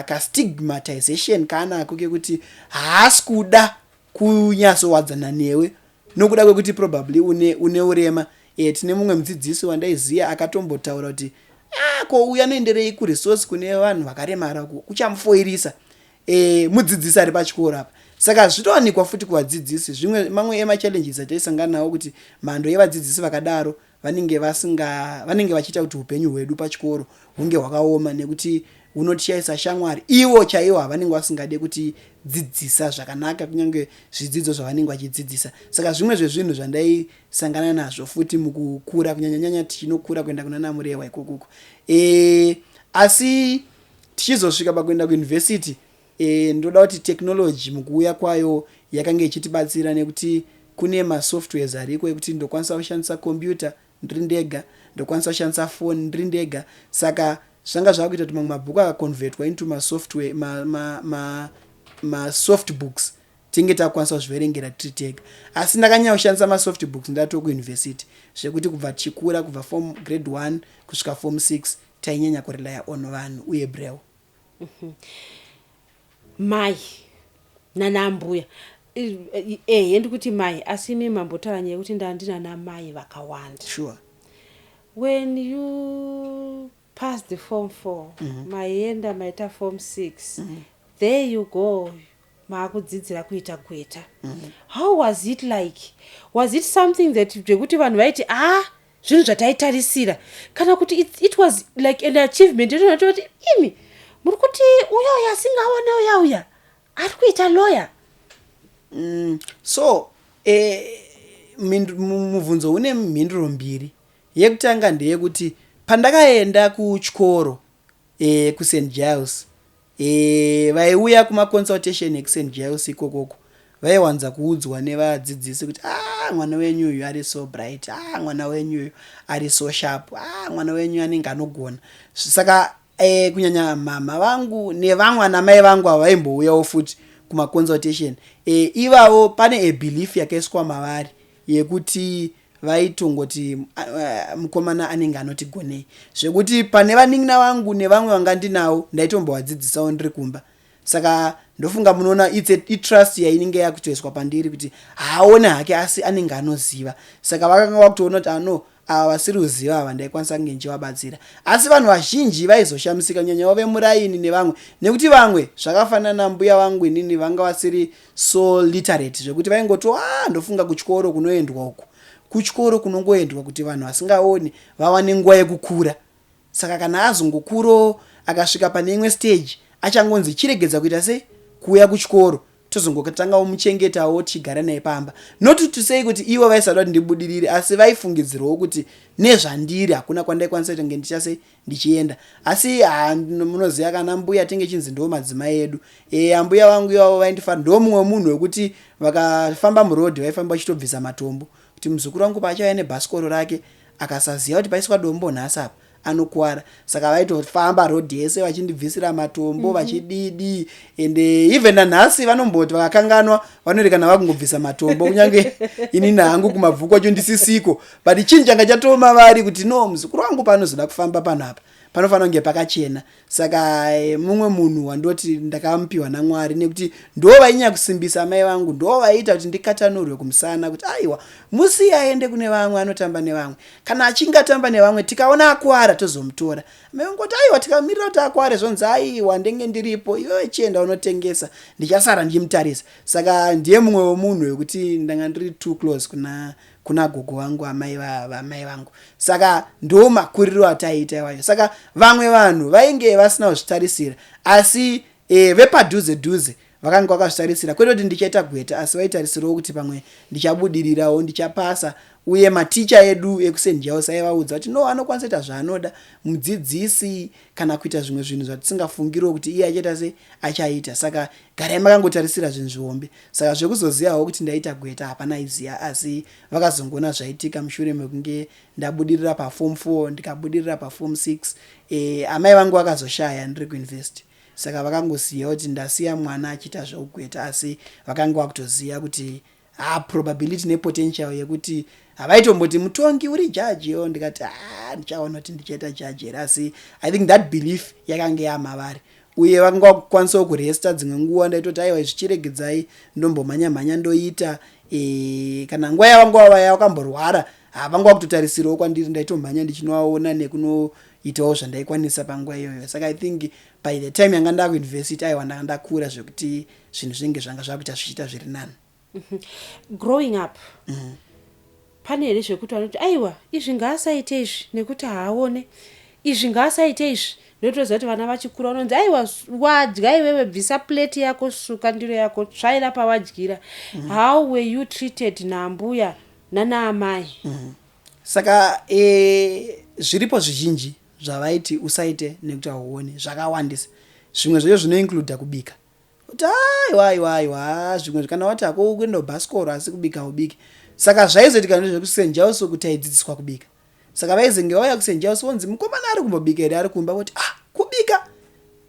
kastigmatization ka kaanako kekuti haasi kuda kunyatsowadzana newe nokuda kwekuti probably une urema. Tine mumwe mudzidzisi wandaiziva akatombotaura kuti, "Ah, ko uyu anoenderei kuresource kune vanhu vakaremara? Kuchamufoirisa." Mudzidzisi ari pachikoro apa. Saka zvitowanikwa futi kuvadzidzisi zvimwe, mamwe emachallenges ataisangana nawo, kuti mhando yevadzidzisi vakadaro vanenge vasinga vanenge vachiita kuti upenyu hwedu pachikoro hunge hwakaoma, nekuti hunotishayisa shamwari. Ivo chaivo havanenge vasingade kutidzidzisa zvakanaka, kunyange zvidzidzo zvavanenge vachidzidzisa. Saka zvimwe zvezvinhu zvandaisangana nazvo futi mukukura, kunyanyanyanya tichinokura kuenda kuna naMurehwa ikokuko. Asi tichizosvika pakuenda kuyunivhesiti, ndoda kuti technology mukuuya kwayo yakange ichitibatsira, nekuti kune masoftwares ariko ekuti ndokwanisa kushandisa computer ndiri ndega, ndokwanisa kushandisa foni ndiri ndega. Saka zvanga zvakuita kuti mamwe mabhuku akaconvertwa into masoftware, masoft books, tinge takukwanisa kuzviverengera tiri tega. Asi ndakanyanya kushandisa masoft books ndatoo kuyunivhesiti, zvekuti kubva tichikura, kubva form grade 1 kusvika form 6, tainyanya kurelya on vanhu uye braille. Mai nanambuya, ehe, ndikuti mai, asi imi mambotaura nyaya yekuti ndandina namai vakawanda. Sure. When you pass the form 4, maienda maita form 6, there you go, maakudzidzira kuita gweta. How was it like? Was it something that zvekuti vanhu vaiti, "Ah, zvinhu zvataitarisira," kana kuti it was like an achievement yetoati, "Imi muri kuti uya uya asingaone, uya uya ari kuita lawyer"? So mubvunzo une mhinduro mbiri. Yekutanga ndeyekuti pandakaenda kuchikoro kuSt Giles, vaiuya kumaconsultation ekuSt Giles ikokoko vaiwanza kuudzwa nevadzidzisi kuti, "Ah, mwana wenyu uyu ari so bright. Ah, mwana wenyu uyu ari so sharp. Ah, mwana wenyu anenge anogona." Saka kunyanya mama vangu nevamwe anamai vangu ava vaimbouyawo futi kumaconsultation, ivavo pane abelief yakaiswa mavari yekuti vaitongoti mukomana anenge anotigonei, zvekuti pane vanin'ina vangu nevamwe vanga ndinawo ndaitombovadzidzisawo ndiri kumba. Saka ndofunga munoona its itrust yainenge yakutoiswa pandiri kuti haaone hake asi anenge anoziva. Saka vakanga vakutoona kuti ano ava vasiri kuziva ava ndaikwanisa kunge ndichivabatsira. Asi vanhu vazhinji vaizoshamisika, kunyanya vemuraini nevamwe, nekuti vamwe zvakafanana nambuya vangu inini vanga vasiri so literate, zvekuti vaingoti, "A, ndofunga kuchikoro kunoendwa uku, kuchikoro kunongoendwa kuti vanhu vasingaoni vawane nguva yekukura. Saka kana azongokuro akasvika pane imwe stage, achangonzi chiregedza kuita sei, kuuya kuchikoro, tozongotanga muchengetawo tichigara naye pamba." Not to say kuti ivo vaisada kuti ndibudirire, asi vaifungidzirawo kuti nezvandiri hakuna kwandaikwanisa kuti nge ndichase ndichienda. Asi munoziva kana mbuya tinge chinzi ndo madzimai edu. Ambuya vangu ivavo vaindifara. Ndo mumwe munhu wekuti vakafamba murodhi vaifamba vachitobvisa matombo, kuti muzukuru wangu paachauya nebhasikoro rake akasaziva kuti paiswa dombo nhasi apa, anokuwara. Saka vaitofamba rodhi yese vachindibvisira matombo, vachididi. Ende even nanhasi vanomboti vakakanganwa, vanorekana vakungobvisa matombo, kunyange inini hangu kumabvuku kwacho ndisisiko, but chinhu changa chatoma vari kuti, "No, muzukuru wangu paanozoda kufamba panapa panofanira kunge pakachena." Saka mumwe munhu wandoti ndakamupiwa naMwari, nekuti ndo vainyanya kusimbisa mai vangu, ndo vaiita kuti ndikatanurwe kumusana kuti, "Aiwa, musiye aende kune vamwe, anotamba nevamwe. Kana achinge atamba nevamwe, tikaona akuwara, tozomutora." Mai vangu kuti, "Aiwa, tikamirira kuti akuware, zvonzi aiwa, ndenge ndiripo, iwewe chienda unotengesa, ndichasara ndichimutarisa." Saka ndiye mumwe wemunhu wekuti ndanga ndiri too close kuna gogo vangu, amai vamai vangu. Saka ndo makuriro ataiita iwayo. Saka vamwe vanhu vainge vasina kuzvitarisira, asi vepadhuze dhuze Vakanga vakazvitarisira kwete kuti ndichaita gweta, asi vaitarisirawo kuti pamwe ndichabudirirawo, ndichapasa. Uye maticha edu ekuSt Giles aivaudza kuti no, anokwanisa kuita zvaanoda, mudzidzisi, kana kuita zvimwe zvinhu zvatisingafungiriwo kuti iye achaita sei, achaita. Saka garai makangotarisira zvinhu zvihombe. Saka zvekuzozivawo kuti ndaita gweta hapana aiziva, asi vakazongoona zvaitika mushure mekunge ndabudirira paform 4, ndikabudirira paform 6. Amai vangu vakazoshaya ndiri kuuniversity, saka vakangosiya kuti ndasiya mwana achiita zveugweta, asi vakanga vakutoziva kuti ha, probability nepotential yekuti havaitomboti mutongi uri jaji yo. Ndikati, "Ah, ndichaona kuti ndichaita jaji here." Asi I think that belief yakanga yamavari, uye vakanga vakukwanisawo kuresta. Dzimwe nguva ndaitoti, "Aiwa, zvichiregedzai, ndombomhanya mhanya ndoita." Kana nguva yavanga vaya vakamborwara, havanga vakutotarisirawo kwandiri, ndaitomhanya ndichinovaona nekunoitawo zvandaikwanisa panguva iyoyo. Saka I think by the time yanga ndakuuniversity, aiwa, ndanga ndakura zvekuti zvinhu zvinenge zvanga zvakuita zvichiita zviri nani. Growing up, pane here zvekuti vanoti, "Aiwa, izvi ngaasaite izvi nekuti haaone, izvi ngaasaite izvi"? Ndotoziva kuti vana vachikura vanonzi, "Aiwa, wadya iwewe, bvisa plate yako, suka ndiro yako, tsvaira pawadyira." How were you treated naambuya nanaamai? Saka zviripo zvizhinji zvavaiti usaite nekuti hauoni, zvakawandisa. Zvimwe zvacho zvinoincluda kubika, kuti aiwa, aiwa, aiwa, zvimwe kana wati hako kuenda kubhasikoro, asi kubika haubiki. Saka zvaizoitika ndezvekuSt Giles kuti taidzidziswa kubika, saka vaizenge vauya kuSt Giles vonzi, "Mukomana ari kumbobika here ari kumba?" Voti, "Ah, kubika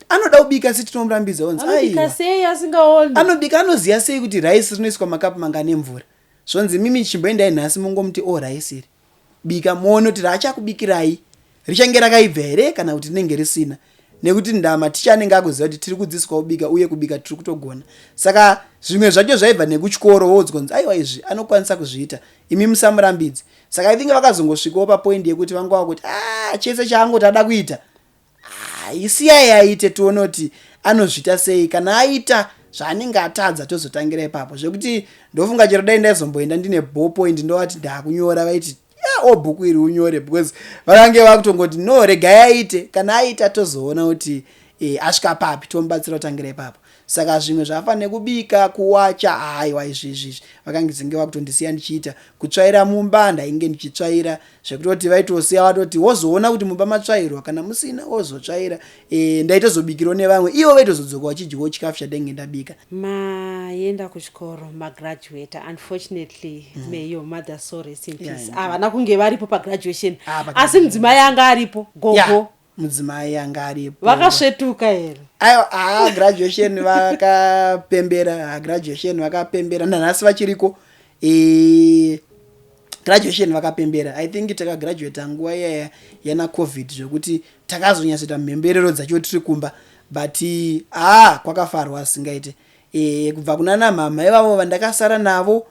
anoda kubika, asi tinomurambidza." Vonzi, "Anobika "Aiwa." sei asingaoni? Anobika, anoziva sei kuti raisi rinoiswa makapu mangani emvura? Zvonzi, "Mimi chimboendai nhasi, mungomuti o raisi iri bika, muone kuti raachakubikirai richange rakaibva here kana kuti rinenge risina," nekuti ndamaticha anenge akuziva kuti tiri kudzidziswa kubika, uye kubika tiri kutogona. Saka zvimwe zvacho zvaibva nekuchikoro, woudzwa kunzi, "Aiwa, izvi anokwanisa kuzviita, imi musamurambidze." Saka I think vakazongosvikawo papoint yekuti vangava kuti, "A, chese chaangoti ada kuita, isiyai aite, tione kuti anozviita sei. Kana aita zvaanenge atadza, tozotangira ipapo." Zvekuti ndofunga chero dai ndaizomboenda ndine ballpoint ndovati ndaakunyora, vaiti, "Ya, o bhuku iri unyore," because vakange vakutongoti, "No, regai aite. Kana aita, tozoona kuti asvika papi, tomubatsira kutangira ipapo." Saka zvimwe zvakafanira nekubika, kuwacha, aiwa, izvi izvi vakange zinge vakutondisiya ndichiita. Kutsvaira mumba, ndainge ndichitsvaira zvekutoti vaitosiya vatoti, "Wozoona kuti mumba matsvairwa, kana musina wozotsvaira." Ndaitozobikirawo nevamwe, ivo vaitozodzoka vachidyawo chikafu chandainge ndabika. Maenda kuchikoro, magraduate. Unfortunately, may your mother so rest in peace, havana kunge varipo pagraduation. Ah, asi mudzimai anga aripo, gogo? Yeah, mudzimai anga aripo. Vakasvetuka here? Aiwa, haa, graduation vakapembera, graduation vakapembera. Nanhasi vachiriko. Graduation vakapembera. I think takagraduata nguva iyaya yana COVID, zvekuti takazonyatsoita mhemberero dzacho tiri kumba, but haa, kwakafarwa asingaite. Kubva kuna namama ivavo vandakasara navo,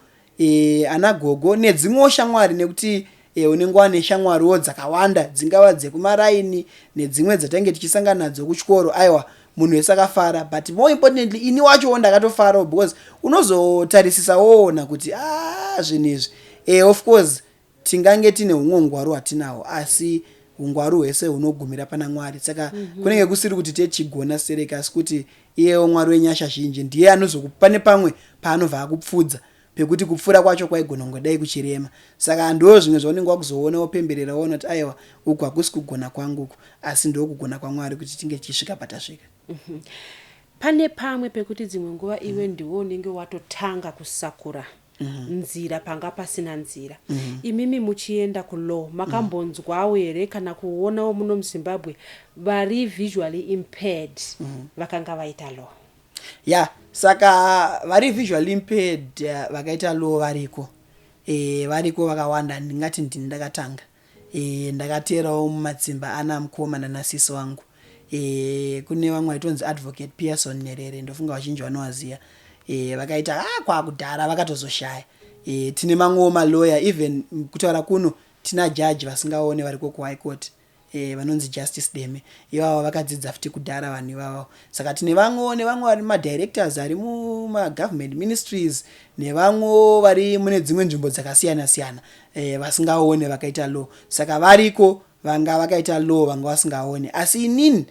ana gogo nedzimwewo shamwari, nekuti unenge wane shamwariwo dzakawanda, dzingava dzekumaraini nedzimwe dzatange tichisangana nadzo kuchikoro. Aiwa, munhu wese akafara, but more importantly ini wachowo ndakatofarawo, because unozotarisisa woona kuti a, zvinhu izvi, of course tingange tine humwe ungwaru hwatinahwo, asi ungwaru hwese hunogumira pana Mwari. Saka kunenge kusiri kuti tichigona sereka, asi kuti iyewo Mwari wenyasha zhinji ndiye anozokupa nepamwe paanobva akupfudza pekuti kupfuura kwacho kwaigona kungodai kuchirema. Saka ndo zvimwe zvaunenge wakuzoona, wopemberera, woona kuti, aiwa, uku hakusi kugona kwangu uku, asi ndokugona kwaMwari kuti tinge tichisvika patasvika. Pane pamwe pekuti dzimwe nguva iwe ndiwo unenge watotanga kusakura nzira panga pasina nzira. Imimi muchienda kulaw, makambonzwawo here kana kuonawo muno muZimbabwe vari visually impaired vakanga vaita law? Ya, saka vari visually impaired vakaita law variko, variko vakawanda. Ndingati ndini ndakatanga. Ndakateerawo mumatsimba ana mukoma nanasisi wangu. Kune vamwe vaitonzi Advocate Pearson Nerere, ndofunga vazhinji vanovaziva. Vakaita kwakudhara, vakatozoshaya. Tine mamwewo maloya, even kutaura kuno tina jaji vasingaone variko kuHigh Court, vanonzi Justice Deme. Ivavo vakadzidza futi kudhara vanhu ivavo. Saka tine vamwewo, nevamwe vari madirectors ari mumagovernment ministries, nevamwewo vari mune dzimwe nzvimbo dzakasiyana siyana, vasingaone vakaita law. Saka variko vanga vakaita law vanga vasingaone, asi inini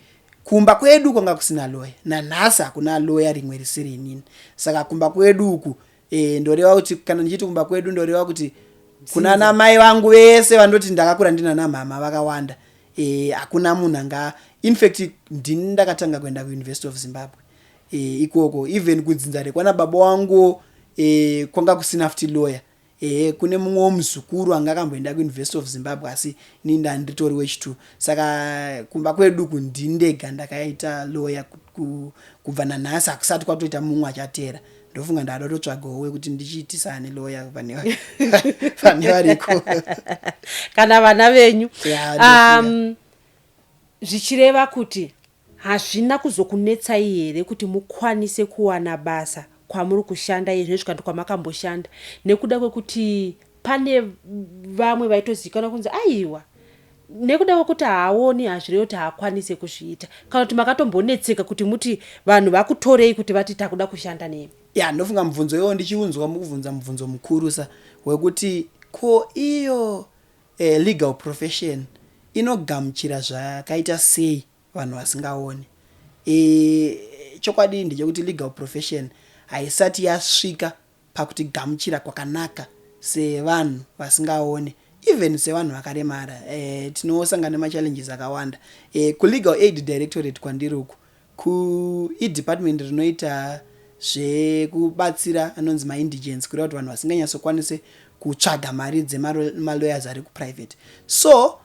Kumba kwedu kwanga kusina lawyer, nanhasi hakuna lawyer rimwe risiri inini. Saka kumba kwedu uku, ndoreva kuti kana ndichiti kumba kwedu, ndoreva kuti kuna namai vangu vese vandoti ndakakura ndina namhama vakawanda, hakuna munhu anga. Infact, ndini ndakatanga kuenda kuUniversity of Zimbabwe ikoko. Even kudzinza rekwana baba wangu kwanga kusina futi lawyer. Kune mumwe womuzukuru anga akamboenda kuUniversity of Zimbabwe, asi ini ndanditori wechitu. Saka kumba kwedu uku ndini ndega ndakaita lawyer. Kubva nanhasi hakusati kwatoita mumwe achateera. Ndofunga ndada kutotsvagawo wekuti ndichiitisane lawyer pane variko. Kana vana venyu. Ya. Zvichireva kuti hazvina kuzokunetsai here kuti mukwanise kuwana basa kwamuri kushanda izvezvi kana kwamakamboshanda, nekuda kwekuti pane vamwe vaitozivikanwa kunzi aiwa, nekuda kwekuti haaoni hazvirevi kuti haakwanise kuzviita, kana kuti makatombonetseka kuti muti vanhu vakutorei kuti vati takuda kushanda nemi? Ya, ndofunga mubvunzo iwo ndichiunzwa mukubvunza mubvunzo mukurusa wekuti ko iyo legal profession inogamuchira zvakaita sei vanhu vasingaoni. Chokwadi ndechekuti legal profession haisati yasvika pakutigamuchira kwakanaka sevanhu vasingaoni, even sevanhu vakaremara. Tinosangana nemachallenges akawanda. Kulegal Aid Directorate kwandiri uku, kuidepartment rinoita zvekubatsira anonzi maindigents, kureva kuti vanhu vasinganyatsokwanise kutsvaga mari dzemalawyers ari kuprivate. So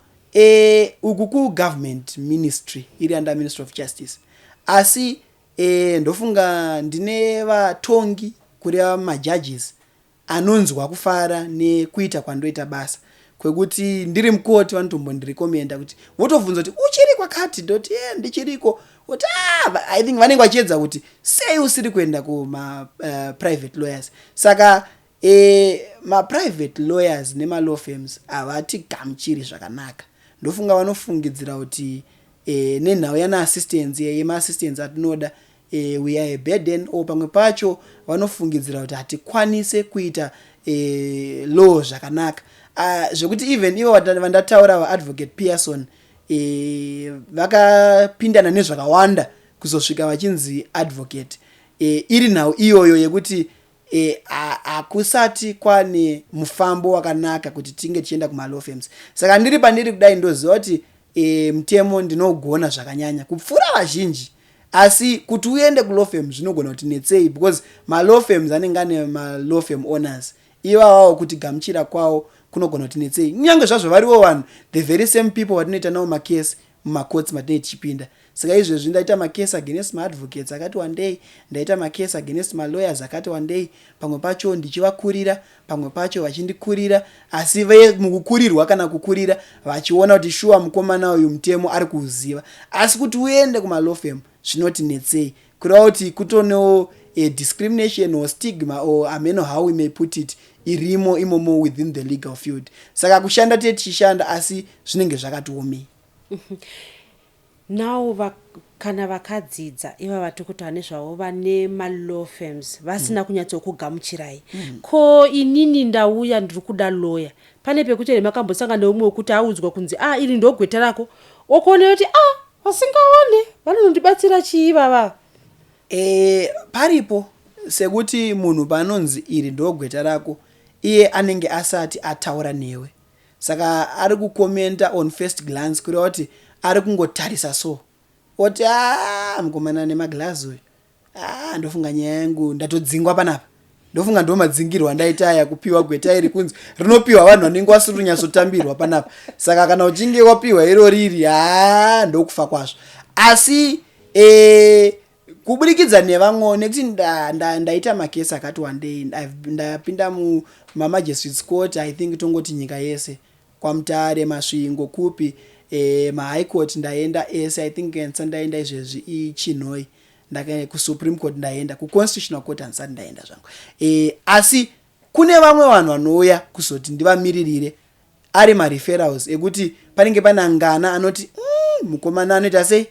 uku kugovernment ministry iri under Ministry of Justice, asi ndofunga ndine vatongi, kureva majudges, anonzwa kufara nekuita kwandoita basa, kwekuti ndiri mukoti vanotombondirecommenda kuti votobvunza kuti uchiri kwakati, ndoti e ndichiriko, kuti ah, I think vanenge vachiedza kuti sei usiri kuenda kuma-private lawyers. Saka maprivate lawyers nemalaw firms havatigamuchiri zvakanaka. Ndofunga vanofungidzira kuti nenhau yana-assistance, yemaassistance atinoda, we are a burden, or pamwe pacho vanofungidzira kuti hatikwanise kuita law zvakanaka, zvekuti even ivo vandataura, vaAdvocate Pearson, vakapindana nezvakawanda kuzosvika vachinzi advocate, iri nhau iyoyo yekuti hakusati kwane mufambo wakanaka kuti tinge tichienda kumalaw firms. Saka ndiri pandiri kudai, ndoziva kuti mutemo ndinogona zvakanyanya kupfuura vazhinji, asi kuti uende kulaw firm zvinogona kuti netsei, because malaw firms anenge ane malaw firm owners ivavawo, kuti gamuchira kwavo kunogona kuti netsei, kunyange zvazvo variwo vanhu, the very same people vatinoita navo makesi mumacourts matinenge tichipinda. Saka izvezvi ndaita makesi against maadvocates akati wandei, ndaita makesi against malawyers akati wandei, pamwe pacho ndichivakurira, pamwe pacho vachindikurira, asi mukukurirwa kana kukurira vachiona kuti shuwa mukomana uyu mutemo ari kuuziva. Asi kuti uende kumalaw firm zvinoti netsei, kureva kuti kutonewo a discrimination or stigma or ameno how we may put it irimo imomo within the legal field. Saka kushanda tee tichishanda, asi zvinenge zvakatiomei. Now kana vakadzidza iva vatiri kutaura nezvavo vane malaw firms vasina kunyatsokugamuchirai, ko inini ndauya ndiri kuda lawyer, pane pekuti here makambosangana neumwe wekuti audzwa kunzi ah, iri ndogweta rako, okuona kuti ah, vasingaone vanonondibatsira chii vava? Paripo sekuti munhu paanonzi iri ndogweta rako, iye anenge asati ataura newe, saka ari kucommenta on first glance, kureva kuti ari kungotarisa so oti a mukomana nemaglazi uyu, a ndofunga nyaya yangu ndatodzingwa panapa, ndofunga ndo madzingirwo andaita aya kupiwa gweta iri, kunzi rinopiwa vanhu vanenge vasiri kunyatsotambirwa panapa. Saka kana uchinge wapiwa iro riri, ha, ndokufa kwazvo. Asi kuburikidza nevamwewo, nekuti ndaita makesi akati wandei, ndapinda mumamagistrates court, I think tongoti nyika yese, kwaMutare, Masvingo, kupi, mahigh court ndaenda ese. I think ndisati ndaenda izvezvi iChinhoi, kuSupreme Court ndaenda, kuConstitutional Court handisati ndaenda zvangu. Asi kune vamwe vanhu vanouya kuzoti ndivamiririre ari mareferrals, ekuti panenge pane ngana anoti mukomana anoita sei,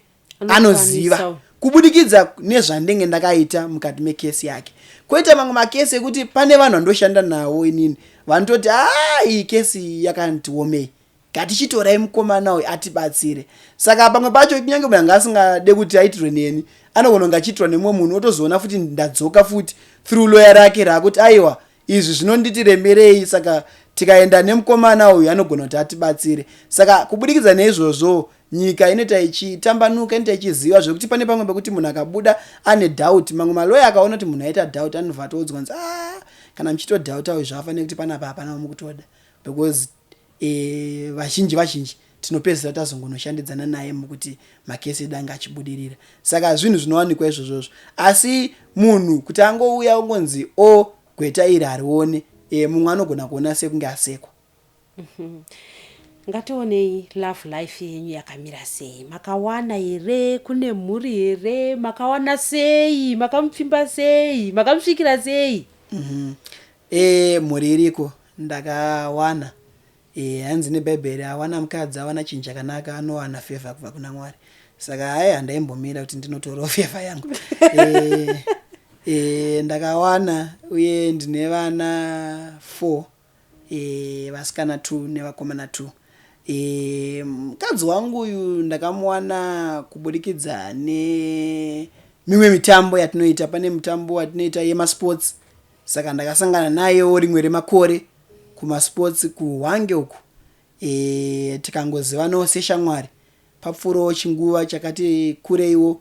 anoziva kubudikidza nezvandenge ndakaita mukati mekesi yake. Kwoita mamwe makesi ekuti pane vanhu vandoshanda navo inini vanototi a iyi kesi yakandiomei. Ngatichitorai mukomana uyu atibatsire. Saka pamwe pacho kunyange munhu anga asingade kuti aitirwe neni, anogona kunge achiitirwa nemumwe munhu, otozoona futi ndadzoka futi through lawyer rake raakuti aiwa, izvi zvinonditi remerei, saka tikaenda nemukomana uyu anogona kuti atibatsire. Saka kubudikidza neizvozvo nyika inoita ichitambanuka, inoita ichiziva zvekuti pane pamwe pekuti munhu akabuda ane doubt, mamwe maloya akaona kuti munhu aita doubt anobva atoudzwa kunzi, a kana muchitodoubta uyu, zvakafanira kuti panapa hapana wamukutoda, because vazhinji vazhinji tinopedzisira tazongonoshandidzana naye mukuti makesi edu ange achibudirira. Saka zvinhu zvinowanikwa izvozvozvo, asi munhu kuti angouya ongonzi o gweta iri harione, mumwe anogona kuona sekunge asekwa. Ngationei love life yenyu yakamira sei. Makawana here? Kune mhuri here? Makawana sei? Makamupfimba sei? Makamusvikira sei? Mhuri iriko, ndakawana. Hanzi nebhaibheri, awana mukadzi awana chinhu chakanaka, anowana favour kubva kuna Mwari. Saka hai, handaimbomira kuti ndinotorawo favour yangu. Ndakawana uye ndine vana 4, vasikana 2 nevakomana 2. Mukadzi wangu uyu ndakamuwana kubudikidza nemimwe mitambo yatinoita. Pane mutambo watinoita yemasports, saka ndakasangana nayewo rimwe remakore kumasports kuHwange uku. Tikangozivanawo seshamwari. Papfuurawo chinguva chakati kureiwo,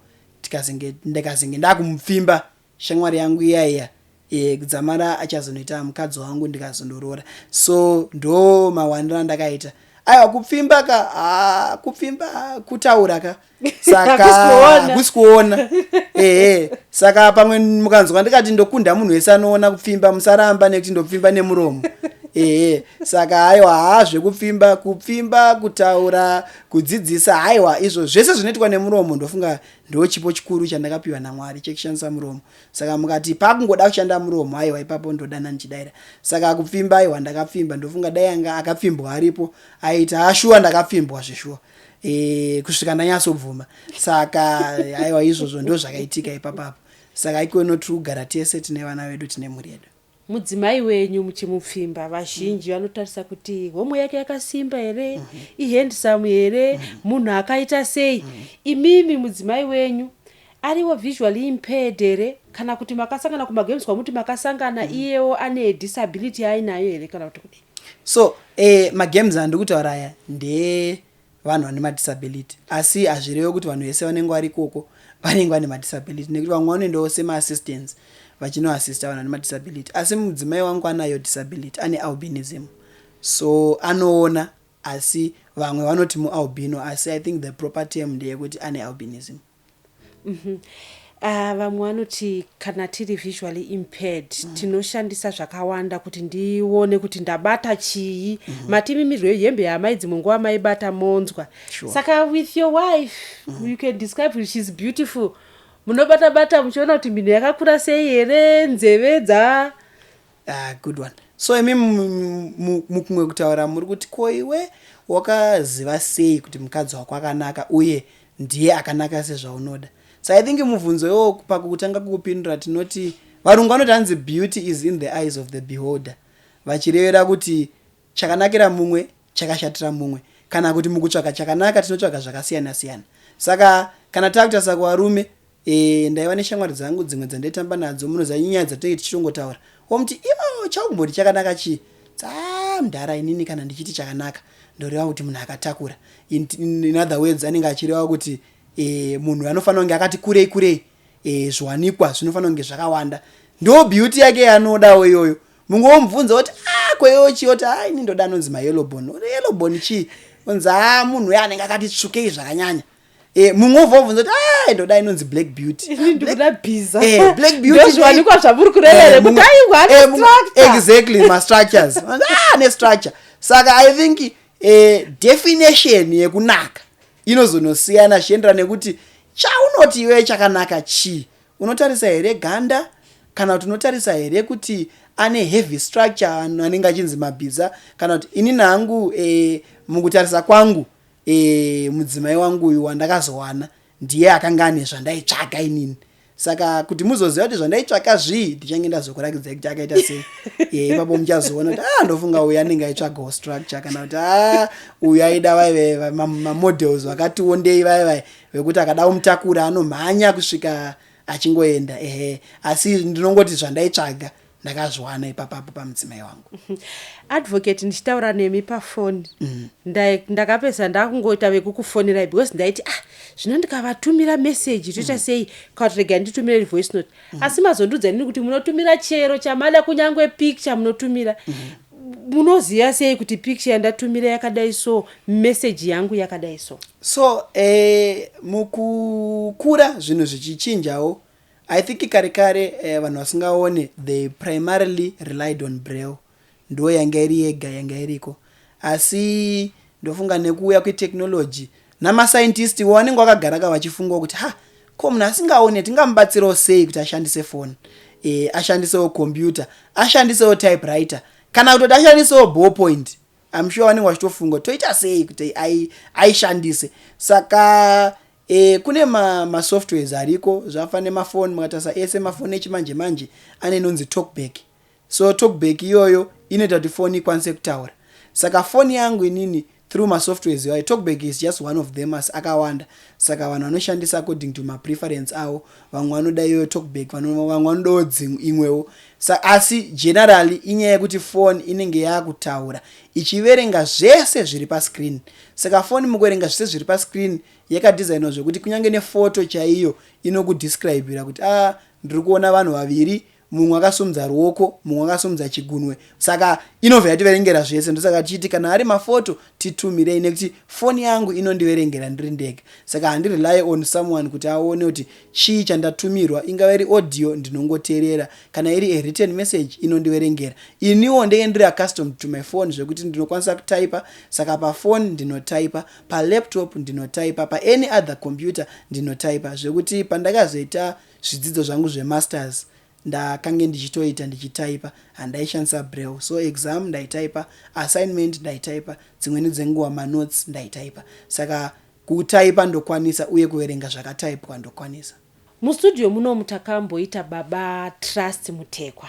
ndikazenge ndakumupfimba shamwari yangu iya iya, kudzamara achazonoita mukadzi wangu, ndikazondoroora. So ndo mawaniro andakaita. Aiwa, kupfimba ka, ha, kupfimba kutaura ka, saka Hakusi kuona. Hakusi kuona, ehe. Saka pamwe mukanzwa ndikati ndokunda munhu wese anoona kupfimba, musaramba, nekuti ndopfimba nemuromo, ehe. Saka aiwa, haa, zvekupfimba, kupfimba kutaura, kudzidzisa, haiwa, izvo zvese zvinoitwa nemuromo. Ndofunga ndo chipo chikuru chandakapiwa naMwari chekushandisa muromo. Saka mukati pakungoda kushanda muromo, aiwa, ipapo ndodana ndichidaira. Saka kupfimba, aiwa, ndakapfimba. Ndofunga dai anga akapfimbwa aripo aita ashuwa ndakapfimbwa zveshuwa, kusvika ndanyatsobvuma. Saka aiwa, izvozvo ndo zvakaitika ipapapo. Saka ikono tiri kugara tese, tine vana vedu, tine mhuri yedu. Mudzimai wenyu muchimupfimba, vazhinji vanotarisa kuti homwe yake yakasimba here, ihandsome here, munhu akaita sei. Imimi mudzimai wenyu ariwo visually impaired here, kana kuti makasangana kumagames kwamuti makasangana, iyewo ane disability ainayo here, kana kuti kudii? So magames andiri kutaura aya ndevanhu vane madisability, asi hazvirevi kuti vanhu vese vanenge vari ikoko vanenge vane madisability, nekuti vamwe vanoendawo semaassistants vachinoassista vanhu vane madisability. Asi mudzimai wangu anayo disability, ane albinism, so anoona, asi vamwe vanoti mualbino, asi I think the proper term ndeyekuti ane albinism. Vamwe vanoti kana tiri visually impaired tinoshandisa zvakawanda kuti ndione kuti ndabata chii. Matimimirwo hembe yamai, dzimwe nguva maibata monzwa. Saka with your wife, you can describe kuti she's beautiful, munobata bata muchiona kuti mhino yakakura sei here, nzeve dza Ah, good one. So imi mukumwe kutaura muri kuti ko iwe wakaziva sei kuti mukadzi wako akanaka uye ndiye akanaka sezvaunoda? So I think mubvunzo iwo pakutanga kukupindura, tinoti varungu vanoti hanzi beauty is in the eyes of the beholder, vachirevera kuti chakanakira mumwe chakashatira mumwe, kana kuti mukutsvaga chakanaka tinotsvaga zvakasiyana siyana. Saka kana takutarisa kuvarume, ndaiva neshamwari dzangu dzimwe dzandaitamba nadzo. Munoziva nyaya dzatinenge tichitongotaura, womuti ivo chaukumboti chakanaka chii? Tsa mudhara, inini kana ndichiti chakanaka ndoreva kuti munhu akatakura. In other words, anenge achireva kuti munhu anofanira kunge akati kurei kurei, zviwanikwa zvinofanira kunge zvakawanda, ndo beauty yake yaanodawo iyoyo. Mumwe womubvunza kuti a kweyo chii, oti a ini ndoda anonzi mayellowbone. Yellowbone chii? Onzi a munhu uyo anenge akati tsvukei zvakanyanya. Mumwe wobva wobvunza kuti a ndoda inonzi black beauty. Ini ndikuda bhiza. Black beauty. Ndozviwanikwa zvamuri kureva here, kuti aiwa, ane structure? Exactly, mastructures, ah, nestructure. Saka I think definition yekunaka inozonosiyana zvichienderana nekuti chaunoti iwe chakanaka chii. Unotarisa here ganda, kana kuti unotarisa here kuti ane heavy structure, anenge achinzi mabhiza? Kana kuti inini hangu, mukutarisa kwangu, mudzimai wangu uyu wandakazowana ndiye akanga ane zvandaitsvaga inini. Saka kuti muzoziva kuti zvandaitsvaka zvii, ndichange ndazokurakidzai kuti akaita sei. Ipapo muchazoona kuti ah, ndofunga uyu anenge aitsvagawo structure, kana kuti ah, uyu aida vaive mamodels vakati wondei, vaivai vekuti akada kumutakura anomhanya kusvika achingoenda. Ehe, asi ndinongoti zvandaitsvaga ndakazviwana ipapapo pamudzimai wangu. Advocate, ndichitaura nemi pafoni, ndakapedza ndakungoita vekukufonirai because ndaiti, ah, zvino ndikavatumira meseji toita sei, kana kuti regai nditumire voice note. Asi mazondiudza nini kuti munotumira chero chamada, kunyange picture munotumira. Munoziva sei kuti picture yandatumira yakadai, so meseji yangu yakadai so? So mukukura zvinhu zvichichinjawo. I think kare kare vanhu vasingaone, they primarily relied on braille, ndo yanga iri yega yanga iriko. Asi ndofunga nekuuya kwetechnology namascientist wo vanenge vakagara ka vachifungawo kuti, ha, ko munhu asingaone tingamubatsirawo sei kuti ashandise foni, ashandisewo computer, ashandisewo typewriter, kana kutoti ashandisewo ballpoint? I'm sure vanenge vachitofunga, toita sei kuti aishandise? Saka kune masoftwares ariko, zvafa nemafoni. Mukatarisa ese mafoni echimanje manje ane inonzi TalkBack. So TalkBack iyoyo inoita kuti foni ikwanise kutaura. Saka foni yangu inini, through masoftwares iwayo, TalkBack is just one of them, asi akawanda. Saka vanhu vanoshandisa according to mapreference avo. Vamwe vanoda iyoyo TalkBack, vamwe vanodawo imwewo. Asi generally inyaya yekuti foni inenge yaakutaura ichiverenga zvese zviri pascreen. Saka foni mukuverenga zvese zviri pascreen yakadesignwa zvekuti kunyange nefoto chaiyo inokudescribira kuti, a, ndiri kuona vanhu vaviri, mumwe akasumudza ruoko, mumwe akasumudza chigunwe. Saka inobva yativerengera zvese. Ndosaka tichiti kana ari mafoto titumirei, nekuti foni yangu inondiverengera ndiri ndega. Saka handirely on someone kuti aone kuti chii chandatumirwa. Ingava iri audio, ndinongoteerera. Kana iri a written message, inondiverengera. Iniwo ndenge ndiri accustomed to my phone zvekuti ndinokwanisa kutaipa. Saka pafoni ndinotaipa, palaptop ndinotaipa, paany other computer ndinotaipa, zvekuti pandakazoita zvidzidzo zvangu zvemasters ndakange ndichitoita ndichitaipa, handaishandisa braille. So exam ndaitaipa, assignment ndaitaipa, dzimweni dzenguva manotes ndaitaipa. Saka kutaipa ndokwanisa, uye kuverenga zvakataipwa ndokwanisa. Mustudio munomu takamboita baba Trust Mutekwa.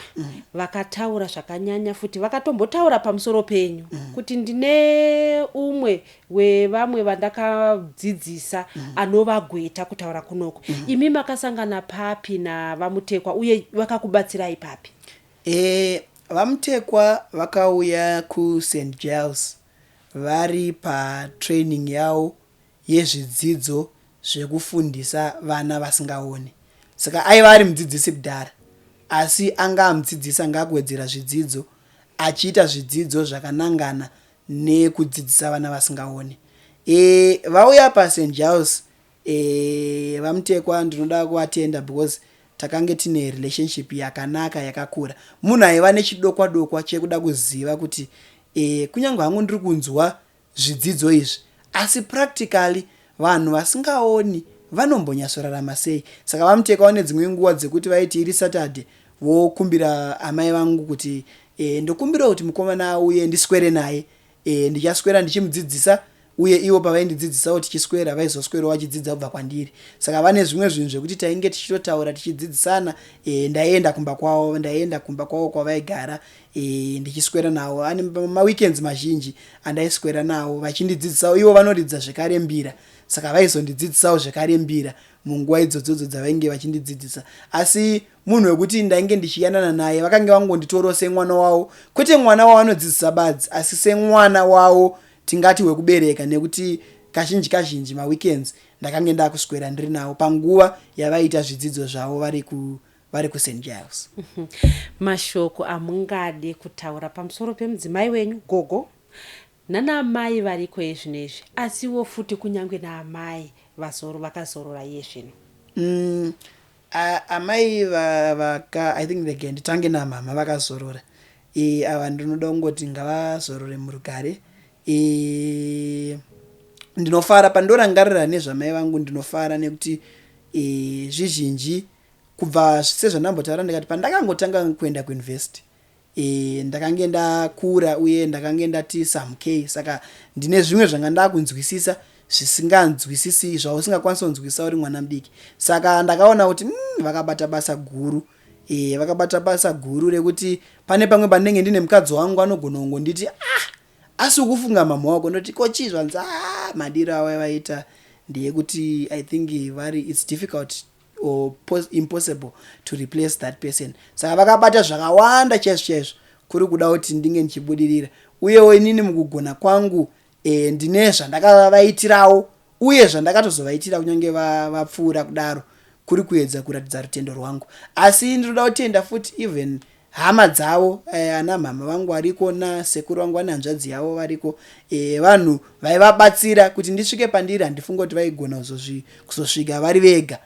Vakataura zvakanyanya futi, vakatombotaura pamusoro penyu kuti ndine umwe wevamwe vandakadzidzisa anovagweta kutaura kunoko. Imi makasangana papi navaMutekwa, uye vakakubatsirai papi? VaMutekwa vakauya kuSt Giles vari patraining yavo yezvidzidzo zvekufundisa vana vasingaoni. Saka aiva ari mudzidzisi kudhara, asi anga amudzidzisi anga akuwedzera zvidzidzo, achiita zvidzidzo zvakanangana nekudzidzisa vana vasingaoni. Vauya paSt Giles, VaMutekwa ndinoda kuvatenda because takange tine relationship yakanaka yakakura. Munhu aiva nechidokwa dokwa chekuda kuziva kuti kunyange hangu ndiri kunzwa zvidzidzo izvi, asi practically vanhu vasingaoni vanombonyatsorarama sei? Saka VaMutekwa vane dzimwe nguva dzekuti vaiti iri Saturday vokumbira amai vangu kuti, ndokumbirawo kuti mukomana auye ndiswere naye. Ndichaswera ndichimudzidzisa, uye ivo pavaindidzidzisawo tichiswera, vaizoswerawo vachidzidza kubva kwandiri. Saka vane zvimwe zvinhu zvekuti tainge tichitotaura tichidzidzisana. Ndaienda kumba kwavo, ndaienda kumba kwavo kwavaigara, ndichiswera navo. Ane maweekends mazhinji andaiswera navo vachindidzidzisawo. Ivo vanoridza zvekare mbira, saka vaizondidzidzisawo zvekare mbira munguva idzodzodzo dzavainge vachindidzidzisa. Asi munhu wekuti ndainge ndichiyanana naye, vakange vangonditorawo semwana wavo, kwete mwana wavanodzidzisa badzi, asi semwana wavo tingati wekubereka, nekuti kazhinji kazhinji maweekends ndakange ndakuswera ndiri navo panguva yavaiita zvidzidzo zvavo vari kuSt Giles. Mashoko amungade kutaura pamusoro pemudzimai wenyu, gogo, nanamai variko yezvino izvi, asiwo futi kunyange naamai vakazorora iye zvino? Amai vaka, I think rege nditange namama vakazorora. Ava ndinoda kungoti ngavazorore murugare. Ndinofara pandorangarira nezvamai vangu, ndinofara nekuti zvizhinji kubva sezvandambotaura, ndikati pandakangotanga kuenda kuuniversity, ndakange ndakura uye ndakange ndati samukei. Saka ndine zvimwe zvanga ndakunzwisisa. Zvisinganzwisisi zvausingakwanisi kunzwisisa uri mwana mudiki. Saka ndakaona kuti vakabata basa guru, vakabata basa guru rekuti pane pamwe pandinenge ndine mukadzi wangu, anogona kungonditi, "Ah, asi ukufunga mama wako?" Ndoti, "Ko chii?" Zvanzi, "Ah, madiro avaivaita ndeyekuti I think vari, it's difficult or impossible to replace that person." Saka vakabata zvakawanda chaizvo chaizvo kuri kuda kuti ndinge ndichibudirira. Uyewo inini mukugona kwangu, ndine zvandakavaitirawo uye zvandakatozovaitira kunyange vapfuura kudaro, kuri kuedza kuratidza rutendo rwangu. Asi ndinoda kutenda futi even hama dzavo, ana mhama vangu variko, nasekuru vangu vane hanzvadzi yavo variko, vanhu vaivabatsira kuti ndisvike pandiri. Handifungi kuti vaigona kuzosvika vari vega.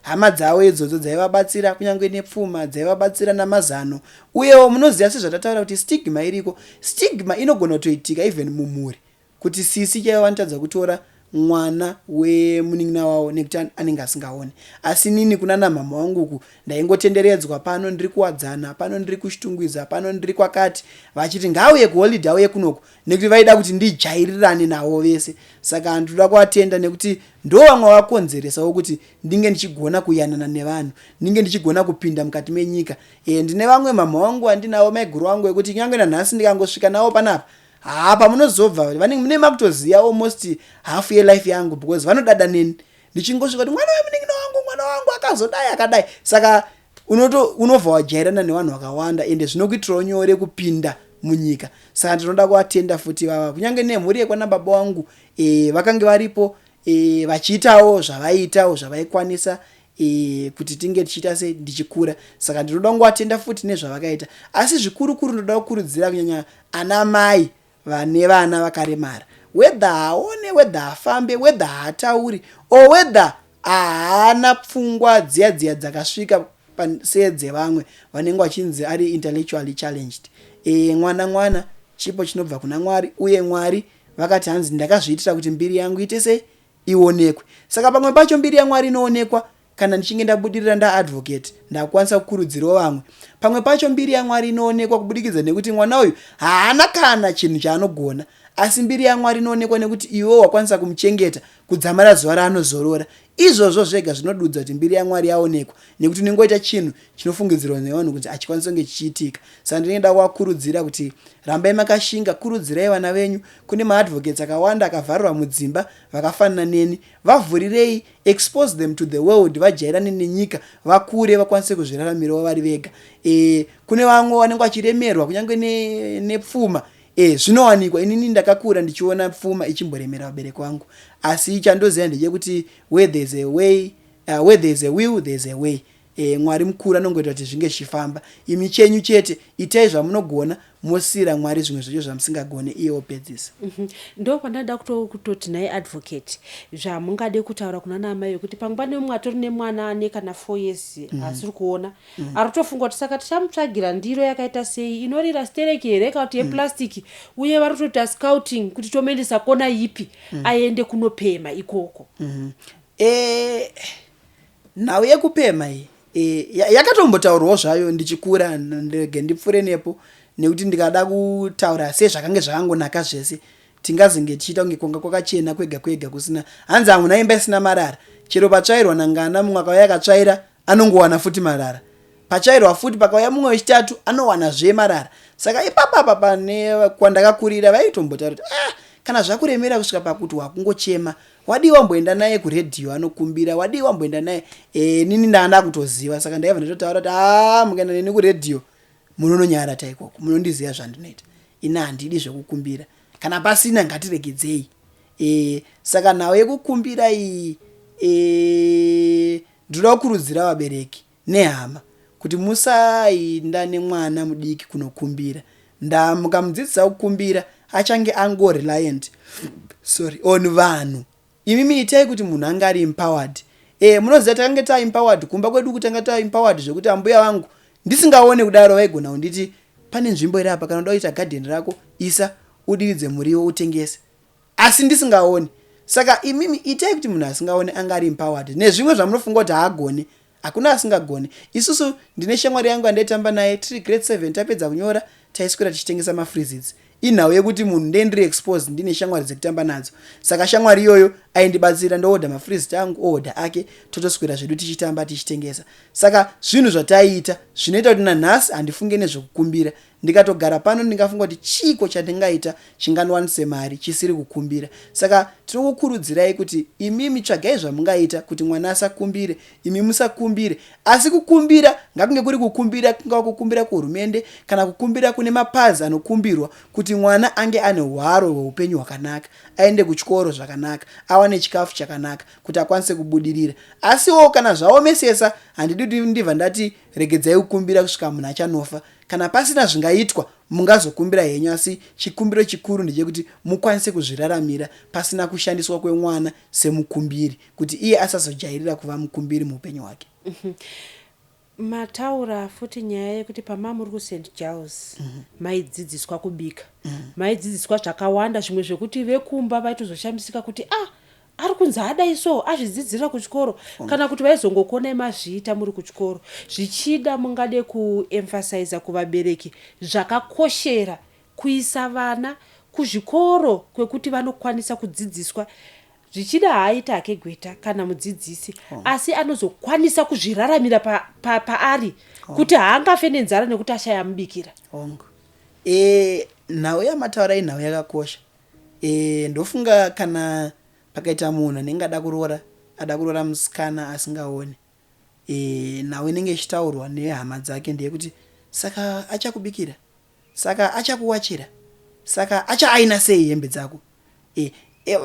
Hama dzavo idzodzo dzaivabatsira kunyange nepfuma, dzaivabatsira namazano. Uyewo munoziva, sezvatataura kuti stigma iriko, stigma inogona kutoitika even mumhuri, kuti sisi chaivo vanotadza kutora mwana wemunin'ina wavo nekuti anenge asingaoni. Asi nini kuna namhama wangu uku ndaingotenderedzwa, pano ndiri kuWadzana, pano ndiri kuChitungwiza, pano ndiri kwakati, vachiti ngauye kuholiday, auye kunoku, nekuti vaida kuti ndijairirane navo vese. Saka ndinoda kuvatenda nekuti ndo vamwe vakonzeresawo kuti ndinge ndichigona kuyanana nevanhu, ndinge ndichigona kupinda mukati menyika. Ndine vamwe mama vangu vandinavo, maiguru vangu, ekuti kunyange nanhasi ndikangosvika navo panapa, haa, pamunozobva vanenge mune makutoziva almost half yelife yangu, because vanodada neni ndichingosvika kuti, "Mwana wemunin'ina wangu, mwana wangu akazodai, akadai." Saka unovha wajairana nevanhu vakawanda, ende zvinokuitirawo nyore kupinda munyika. Saka ndinoda kuvatenda futi vava, kunyange nemhuri yekwana baba vangu, vakange varipo, vachiitawo zvavaiitawo, zvavaikwanisa, kuti tinge tichiita se ndichikura. Saka ndinoda kungovatenda futi nezvavakaita. Asi zvikurukuru ndoda kukurudzira kunyanya ana mai vane vana vakaremara, whether haaone, whether hafambe, whether haatauri, or whether haana pfungwa dziya dziya dzakasvika sedzevamwe vanenge vachinzi ari intellectually challenged. Mwana mwana chipo chinobva kuna Mwari, uye Mwari vakati hanzi, "Ndakazviitira kuti mbiri yangu ite sei? Ionekwe." Saka pamwe pacho mbiri yaMwari inoonekwa kana ndichinge ndabudirira, ndaadvocate, ndakukwanisa kukurudzirawo vamwe. Pamwe pacho mbiri yaMwari inoonekwa kubudikidza nekuti mwana uyu haana kana chinhu chaanogona, asi mbiri yaMwari inoonekwa nekuti iwe wakwanisa kumuchengeta kudzamara zuva raanozorora. Izvozvo zvega zvinodudza kuti mbiri yaMwari yaonekwa, nekuti unenge waita chinhu chinofungidzirwa nevanhu kuti hachikwanisi kunge chichiitika. Saka ndinenge da kuvakurudzira kuti rambai makashinga, kurudzirai vana venyu. Kune maadvocates akawanda akavharirwa mudzimba vakafanana neni. Vavhurirei, expose them to the world, vajairane nenyika, vakure vakwanise kuzviraramirawo vari vega. Kune vamwe vanenge vachiremerwa kunyange nepfuma. Zvinowanikwa. Inini ndakakura ndichiona pfuma ichimboremera vabereki vangu, asi chandoziva ndechekuti where there's a way, where there's a will, there's a way. Mwari mukuru, anongoita kuti zvinge zvichifamba. Imi chenyu chete itai zvamunogona, mosiyira Mwari zvimwe zvacho zvamusingagone, iye wopedzisa. Ndo pandada kutoti nhai advocate, zvamungade kutaura kuna namai vekuti pamwe pane mumwe atori nemwana ane kana 4 years asiri kuona, ari kutofunga kuti saka tichamutsvagira ndiro yakaita sei, inorira stereki here kana kuti yeplastiki, uye vari kutoita scouting kuti tomuendesa kona ipi aende kunopema ikoko? Nhau yekupema iyi, yakatombotaurwawo zvayo ndichikura. Ndege ndipfuure nepo, nekuti ndikada kutaura sezvakange zvakangonaka zvese, tingazenge tichiita kunge kwanga kwakachena kwega kwega kusina. Hanzi hamuna imba isina marara. Chero patsvairwa nangana, mumwe akauya akatsvaira anongowana futi marara. Patsvairwa futi, pakauya mumwe wechitatu anowanazve marara. Saka ipapapa pane kwandakakurira vaitombotaura kuti, "Ah, kana zvakuremera kusvika pakuti wakungochema, wadii wamboenda naye kuredhiyo anokumbira? Wadii wamboenda naye?" Nini ndanga kutoziva, saka ndaibva ndatotaura kuti, "A, mukaenda neni kuredhiyo munononyara ta ikoko, munondiziva zvandinoita. Ini handidi zvekukumbira. Kana pasina, ngatiregedzei." Saka nhau yekukumbira iyi, ndinoda kukurudzira vabereki nehama kuti musainda nemwana mudiki kunokumbira. Mukamudzidzisa kukumbira, achange angoreliant, sorry, on vanhu. Imimi itai kuti munhu anga ari empowered. Munoziva takange taempowered kumba kwedu, kutanga taempowered zvekuti ambuya vangu ndisingaone kudaro vaigona kunditi, "Pane nzvimbo iri apa, kana uda kuita gadheni rako, isa udiridze muriwo utengese," asi ndisingaoni. Saka imimi itai kuti munhu asingaoni anga ari empowered nezvimwe zvamunofunga kuti haagone. Hakuna asingagone. Isusu, ndine shamwari yangu yandaitamba naye tiri grade 7, tapedza kunyora taiswera tichitengesa mafreezits. Inhau yekuti munhu ndendiri exposed, ndine shamwari dzekutamba nadzo, saka shamwari iyoyo aindibatsira, ndoodha mafreezit angu, oodha ake, totoswera zvedu tichitamba, tichitengesa. Saka zvinhu zvataiita zvinoita kuti nanhasi handifunge nezvekukumbira. Ndikatogara pano ndingafunga kuti chiiko chandingaita chingandiwanise mari chisiri kukumbira. Saka tinokukurudzirai kuti imimi tsvagai zvamungaita kuti mwana asakumbire, imi musakumbire. Asi kukumbira ngakunge kuri kukumbira, kungava kukumbira kuhurumende kana kukumbira kune mapazi anokumbirwa, kuti mwana ange ane hwaro hweupenyu hwakanaka, aende kuchikoro zvakanaka, awane chikafu chakanaka kuti akwanise kubudirira. Asiwo kana zvaomesesa, handidi kuti ndibva ndati regedzai kukumbira kusvika munhu achanofa. Kana pasina zvingaitwa, mungazokumbira henyu, asi chikumbiro chikuru ndechekuti mukwanise kuzviraramira pasina kushandiswa kwemwana semukumbiri, kuti iye asazojairira kuva mukumbiri muupenyu hwake. Mataura futi nyaya yekuti pama muri kuSt Giles maidzidziswa kubika, maidzidziswa zvakawanda, zvimwe zvekuti vekumba vaitozoshamisika kuti, "Ah, ari kunzi adai so, azvidzidzira kuchikoro," kana kuti vaizongokuonai mazviita muri kuchikoro. Zvichida mungade kuemphasiza kuvabereki zvakakoshera kuisa vana kuzvikoro kwekuti vanokwanisa kudzidziswa. Zvichida haaita hake gweta kana mudzidzisi, asi anozokwanisa kuzviraramira paari kuti haangafe nenzara nekuti ashaya amubikira. Hongu, nhau yamataura inhau yakakosha. Ndofunga kana pakaita munhu anenge ada kuroora, ada kuroora musikana asingaoni, nhau inenge ichitaurwa nehama dzake ndeyekuti, "Saka achakubikira? Saka achakuwachira? Saka achaaina sei hembe dzako?"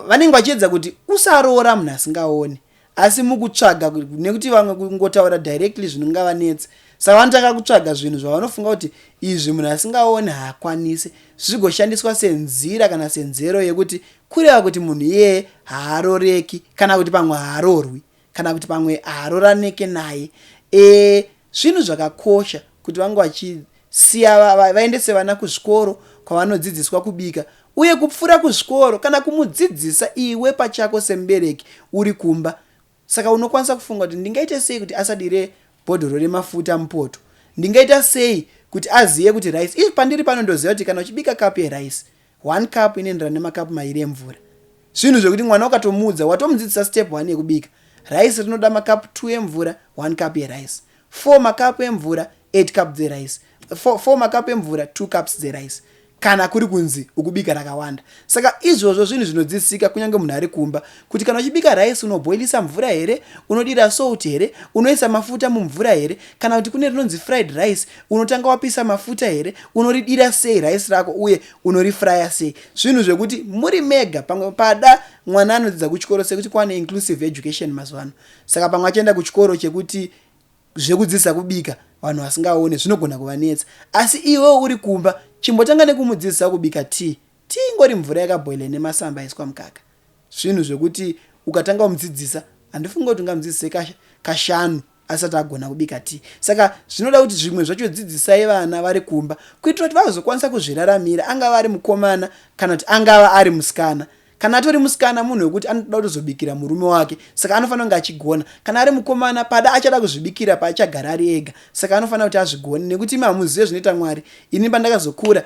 Vanenge vachiedza kuti usaroora munhu asingaoni, asi mukutsvaga, nekuti vamwe kungotaura directly zvinongavanetsa, saka vanotanga kutsvaga zvinhu zvavanofunga kuti izvi munhu asingaoni haakwanisi, zvigoshandiswa senzira kana senzero yekuti kureva kuti munhu iyeye haaroreki, kana kuti pamwe haarorwi, kana kuti pamwe haaroraneke naye. Zvinhu zvakakosha kuti vange vachisiya, vaendese vana kuzvikoro kwavanodzidziswa kubika, uye kupfuura kuzvikoro, kana kumudzidzisa iwe pachako semubereki uri kumba. Saka unokwanisa kufunga kuti, "Ndingaite sei kuti asadire bhodhoro remafuta mupoto? Ndingaita sei kuti azive kuti rice ii?" Pandiri pano ndoziva kuti kana uchibika kapu yerice, 1 cup inoenderana nemakapu 2 emvura. Zvinhu zvekuti mwana ukatomuudza, watomudzidzisa step one yekubika rice. Rinoda makapu 2 emvura 1 cup yerice, 4 makapu emvura, 8 cup dzerice, 4 makapu emvura, 2 cups dzerice, kana kuri kunzi ukubika rakawanda. Saka izvozvo zvinhu zvinodzidzisika kunyange munhu ari kumba, kuti kana uchibika rice unobhoilisa mvura here, unodira salt here, unoisa mafuta mumvura here, kana kuti kune rinonzi fried rice, unotanga wapisa mafuta here, unoridira sei rice rako uye unorifraya sei. Zvinhu zvekuti muri mega pamwe pada mwana anodzidza kuchikoro, sekuti kwane inclusive education mazuva ano, saka pamwe achienda kuchikoro chekuti zvekudzidzisa kubika vanhu vasingaone zvinogona kuvanetsa. Asi iwewo uri kumba, chimbotanga nekumudzidzisa kubika tea. Tea ingori mvura yakabhoila nemasamba aiswa mukaka. Zvinhu zvekuti ukatanga kumudzidzisa, handifungi kuti ungamudzidzise kashanu asati agona kubika tea. Saka zvinoda kuti zvimwe zvacho dzidzisai vana vari kumba, kuitira kuti vazokwanisa kuzviraramira, angava ari mukomana kana kuti angava ari musikana. Kana atori musikana, munhu wekuti anotoda kutozobikira murume wake, saka anofanira kunge achigona. Kana ari mukomana, pada achada kuzvibikira paachagara ari ega, saka anofanira kuti azvigone, nekuti imi hamuzive zvinoita Mwari. Ini pandakazokura,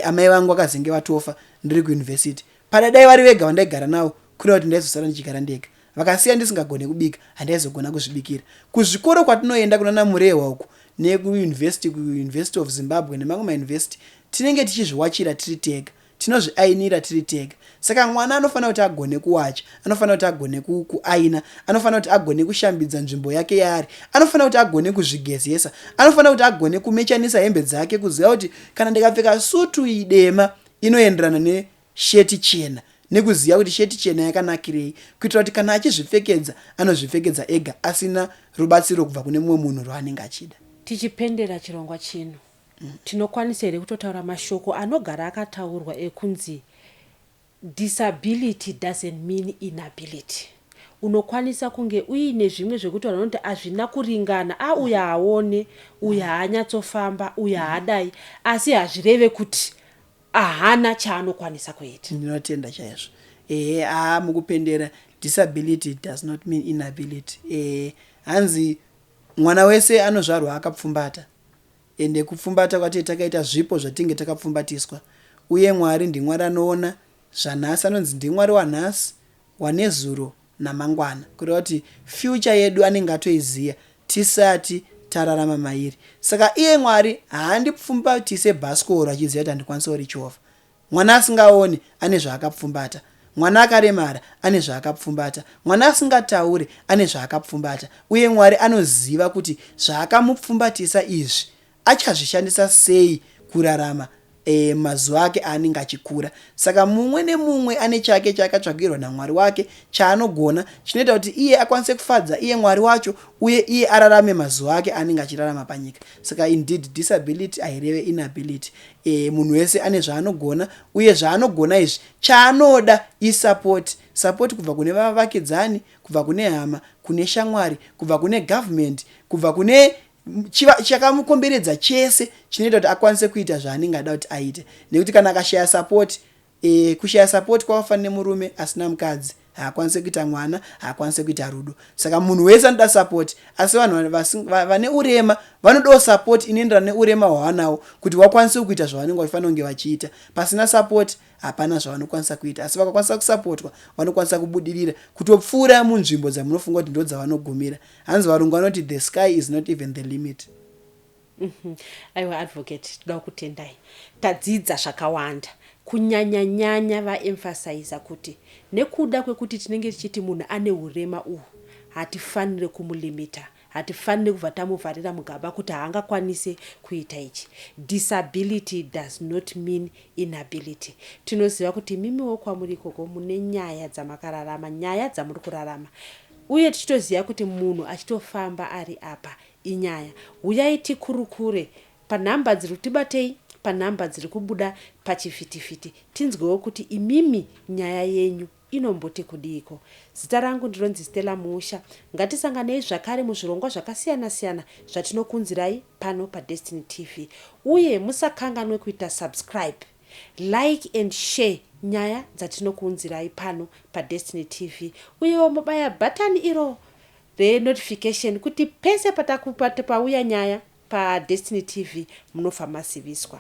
amai vangu vakazenge vatofa ndiri kuyunivhesiti. Pada dai vari vega vandaigara navo, kureva kuti ndaizosara ndichigara ndega. Vakasiya ndisingagone kubika, handaizogona kuzvibikira. Kuzvikoro kwatinoenda kunana Murehwa uku nekuyunivhesiti, kuUniversity of Zimbabwe nemamwe mayunivhesiti, tinenge tichizviwachira tiri tega, tinozviainira tiri tega. Saka mwana anofanira kuti agone kuwacha, anofanira kuti agone kuaina, anofanira kuti agone kushambidza nzvimbo yake yaari, anofanira kuti agone kuzvigezesa, anofanira kuti agone kumechanisa hembe dzake, kuziva kuti kana ndikapfeka sutu idema inoenderana nesheti chena, nekuziva kuti sheti chena yakanakirei, kuitira kuti kana achizvipfekedza anozvipfekedza ega asina rubatsiro kubva kune mumwe munhu rwaanenge achida. Tichipendera chirongwa chino, tinokwanisa here kutotaura mashoko anogara akataurwa ekunzi disability doesn't mean inability? Unokwanisa kunge uine zvimwe zvekuti vanhu vanoti hazvina kuringana, a uyu haaone, uyu haanyatsofamba, uyu haadai, asi hazvireve kuti ahana chaanokwanisa kuita. Ndinotenda chaizvo. Ehe, haa, mukupendera, disability does not mean inability. Hanzi mwana wese anozvarwa akapfumbata, ende kupfumbata kwatee takaita zvipo zvatinge takapfumbatiswa. Uye Mwari ndiMwari anoona zvanhasi, anonzi ndiMwari wanhasi, wanezuro namangwana. Kureva kuti future yedu anenge atoiziva tisati tararama mairi. Saka iye Mwari haandipfumbatise bhasikoro achiziva kuti handikwanisi kurichovha. Mwana asingaoni ane zvaakapfumbata. Mwana akaremara ane zvaakapfumbata. Mwana asingataure ane zvaakapfumbata. Uye Mwari anoziva kuti zvaakamupfumbatisa izvi achazvishandisa sei kurarama e, mazuva ake aanenge achikura. Saka mumwe nemumwe ane chake chaakatsvagirwa naMwari wake chaanogona chinoita kuti iye akwanise kufadza iye Mwari wacho uye iye ararame mazuva ake aanenge achirarama panyika. Saka indeed disability haireve inability. E, munhu wese ane zvaanogona uye zvaanogona izvi chaanoda isupport. Support kubva kune vavakidzani, kubva kune hama, kune shamwari, kubva kune government, kubva kune chakamukomberedza chese chinoita kuti akwanise kuita zvaanenge ada kuti aite. Nekuti kana akashaya support, kushaya support kwakafanana nemurume asina mukadzi, haakwanisi kuita mwana, haakwanisi kuita rudo. Saka munhu wese anoda support, asi vanhu vane urema vanodawo support inoenderana neurema hwavanawo kuti vakwanise kuita zvavanenge vachifanira kunge vachiita. Pasina support hapana zvavanokwanisa kuita, asi vakakwanisa kusapotwa vanokwanisa kubudirira kutopfuura munzvimbo dzamunofunga kuti ndo dzavanogumira. Hanzi varungu vanoti the sky is not even the limit. Aiwa advocate, toda kutendai, tadzidza zvakawanda, kunyanyanyanya vaemphasiza kuti nekuda kwekuti tinenge tichiti munhu ane urema uhu, hatifaniri kumulimita, hatifaniri kubva tamuvharira mugaba kuti haangakwanisi kuita ichi. Disability does not mean inability. Tinoziva kuti mimiwo kwamuri ikoko mune nyaya dzamakararama, nyaya dzamuri kurarama, uye tichitoziva kuti munhu achitofamba ari apa inyaya. Uyai tikurukure panhamba dziri kutibatei, panhamba dziri kubuda pachivhitivhiti, tinzwewo kuti imimi nyaya yenyu inomboti kudiko. Zita rangu ndinonzi Stella Musha. Ngatisanganei zvakare muzvirongwa zvakasiyana-siyana zvatinokunzirai pano paDestiny TV, uye musakanganwe kuita subscribe, like and share nyaya dzatinokuunzirai pano paDestiny TV, uyewo mubaya bhatani iro renotification kuti pese pauya nyaya paDestiny TV munobva maziviswa.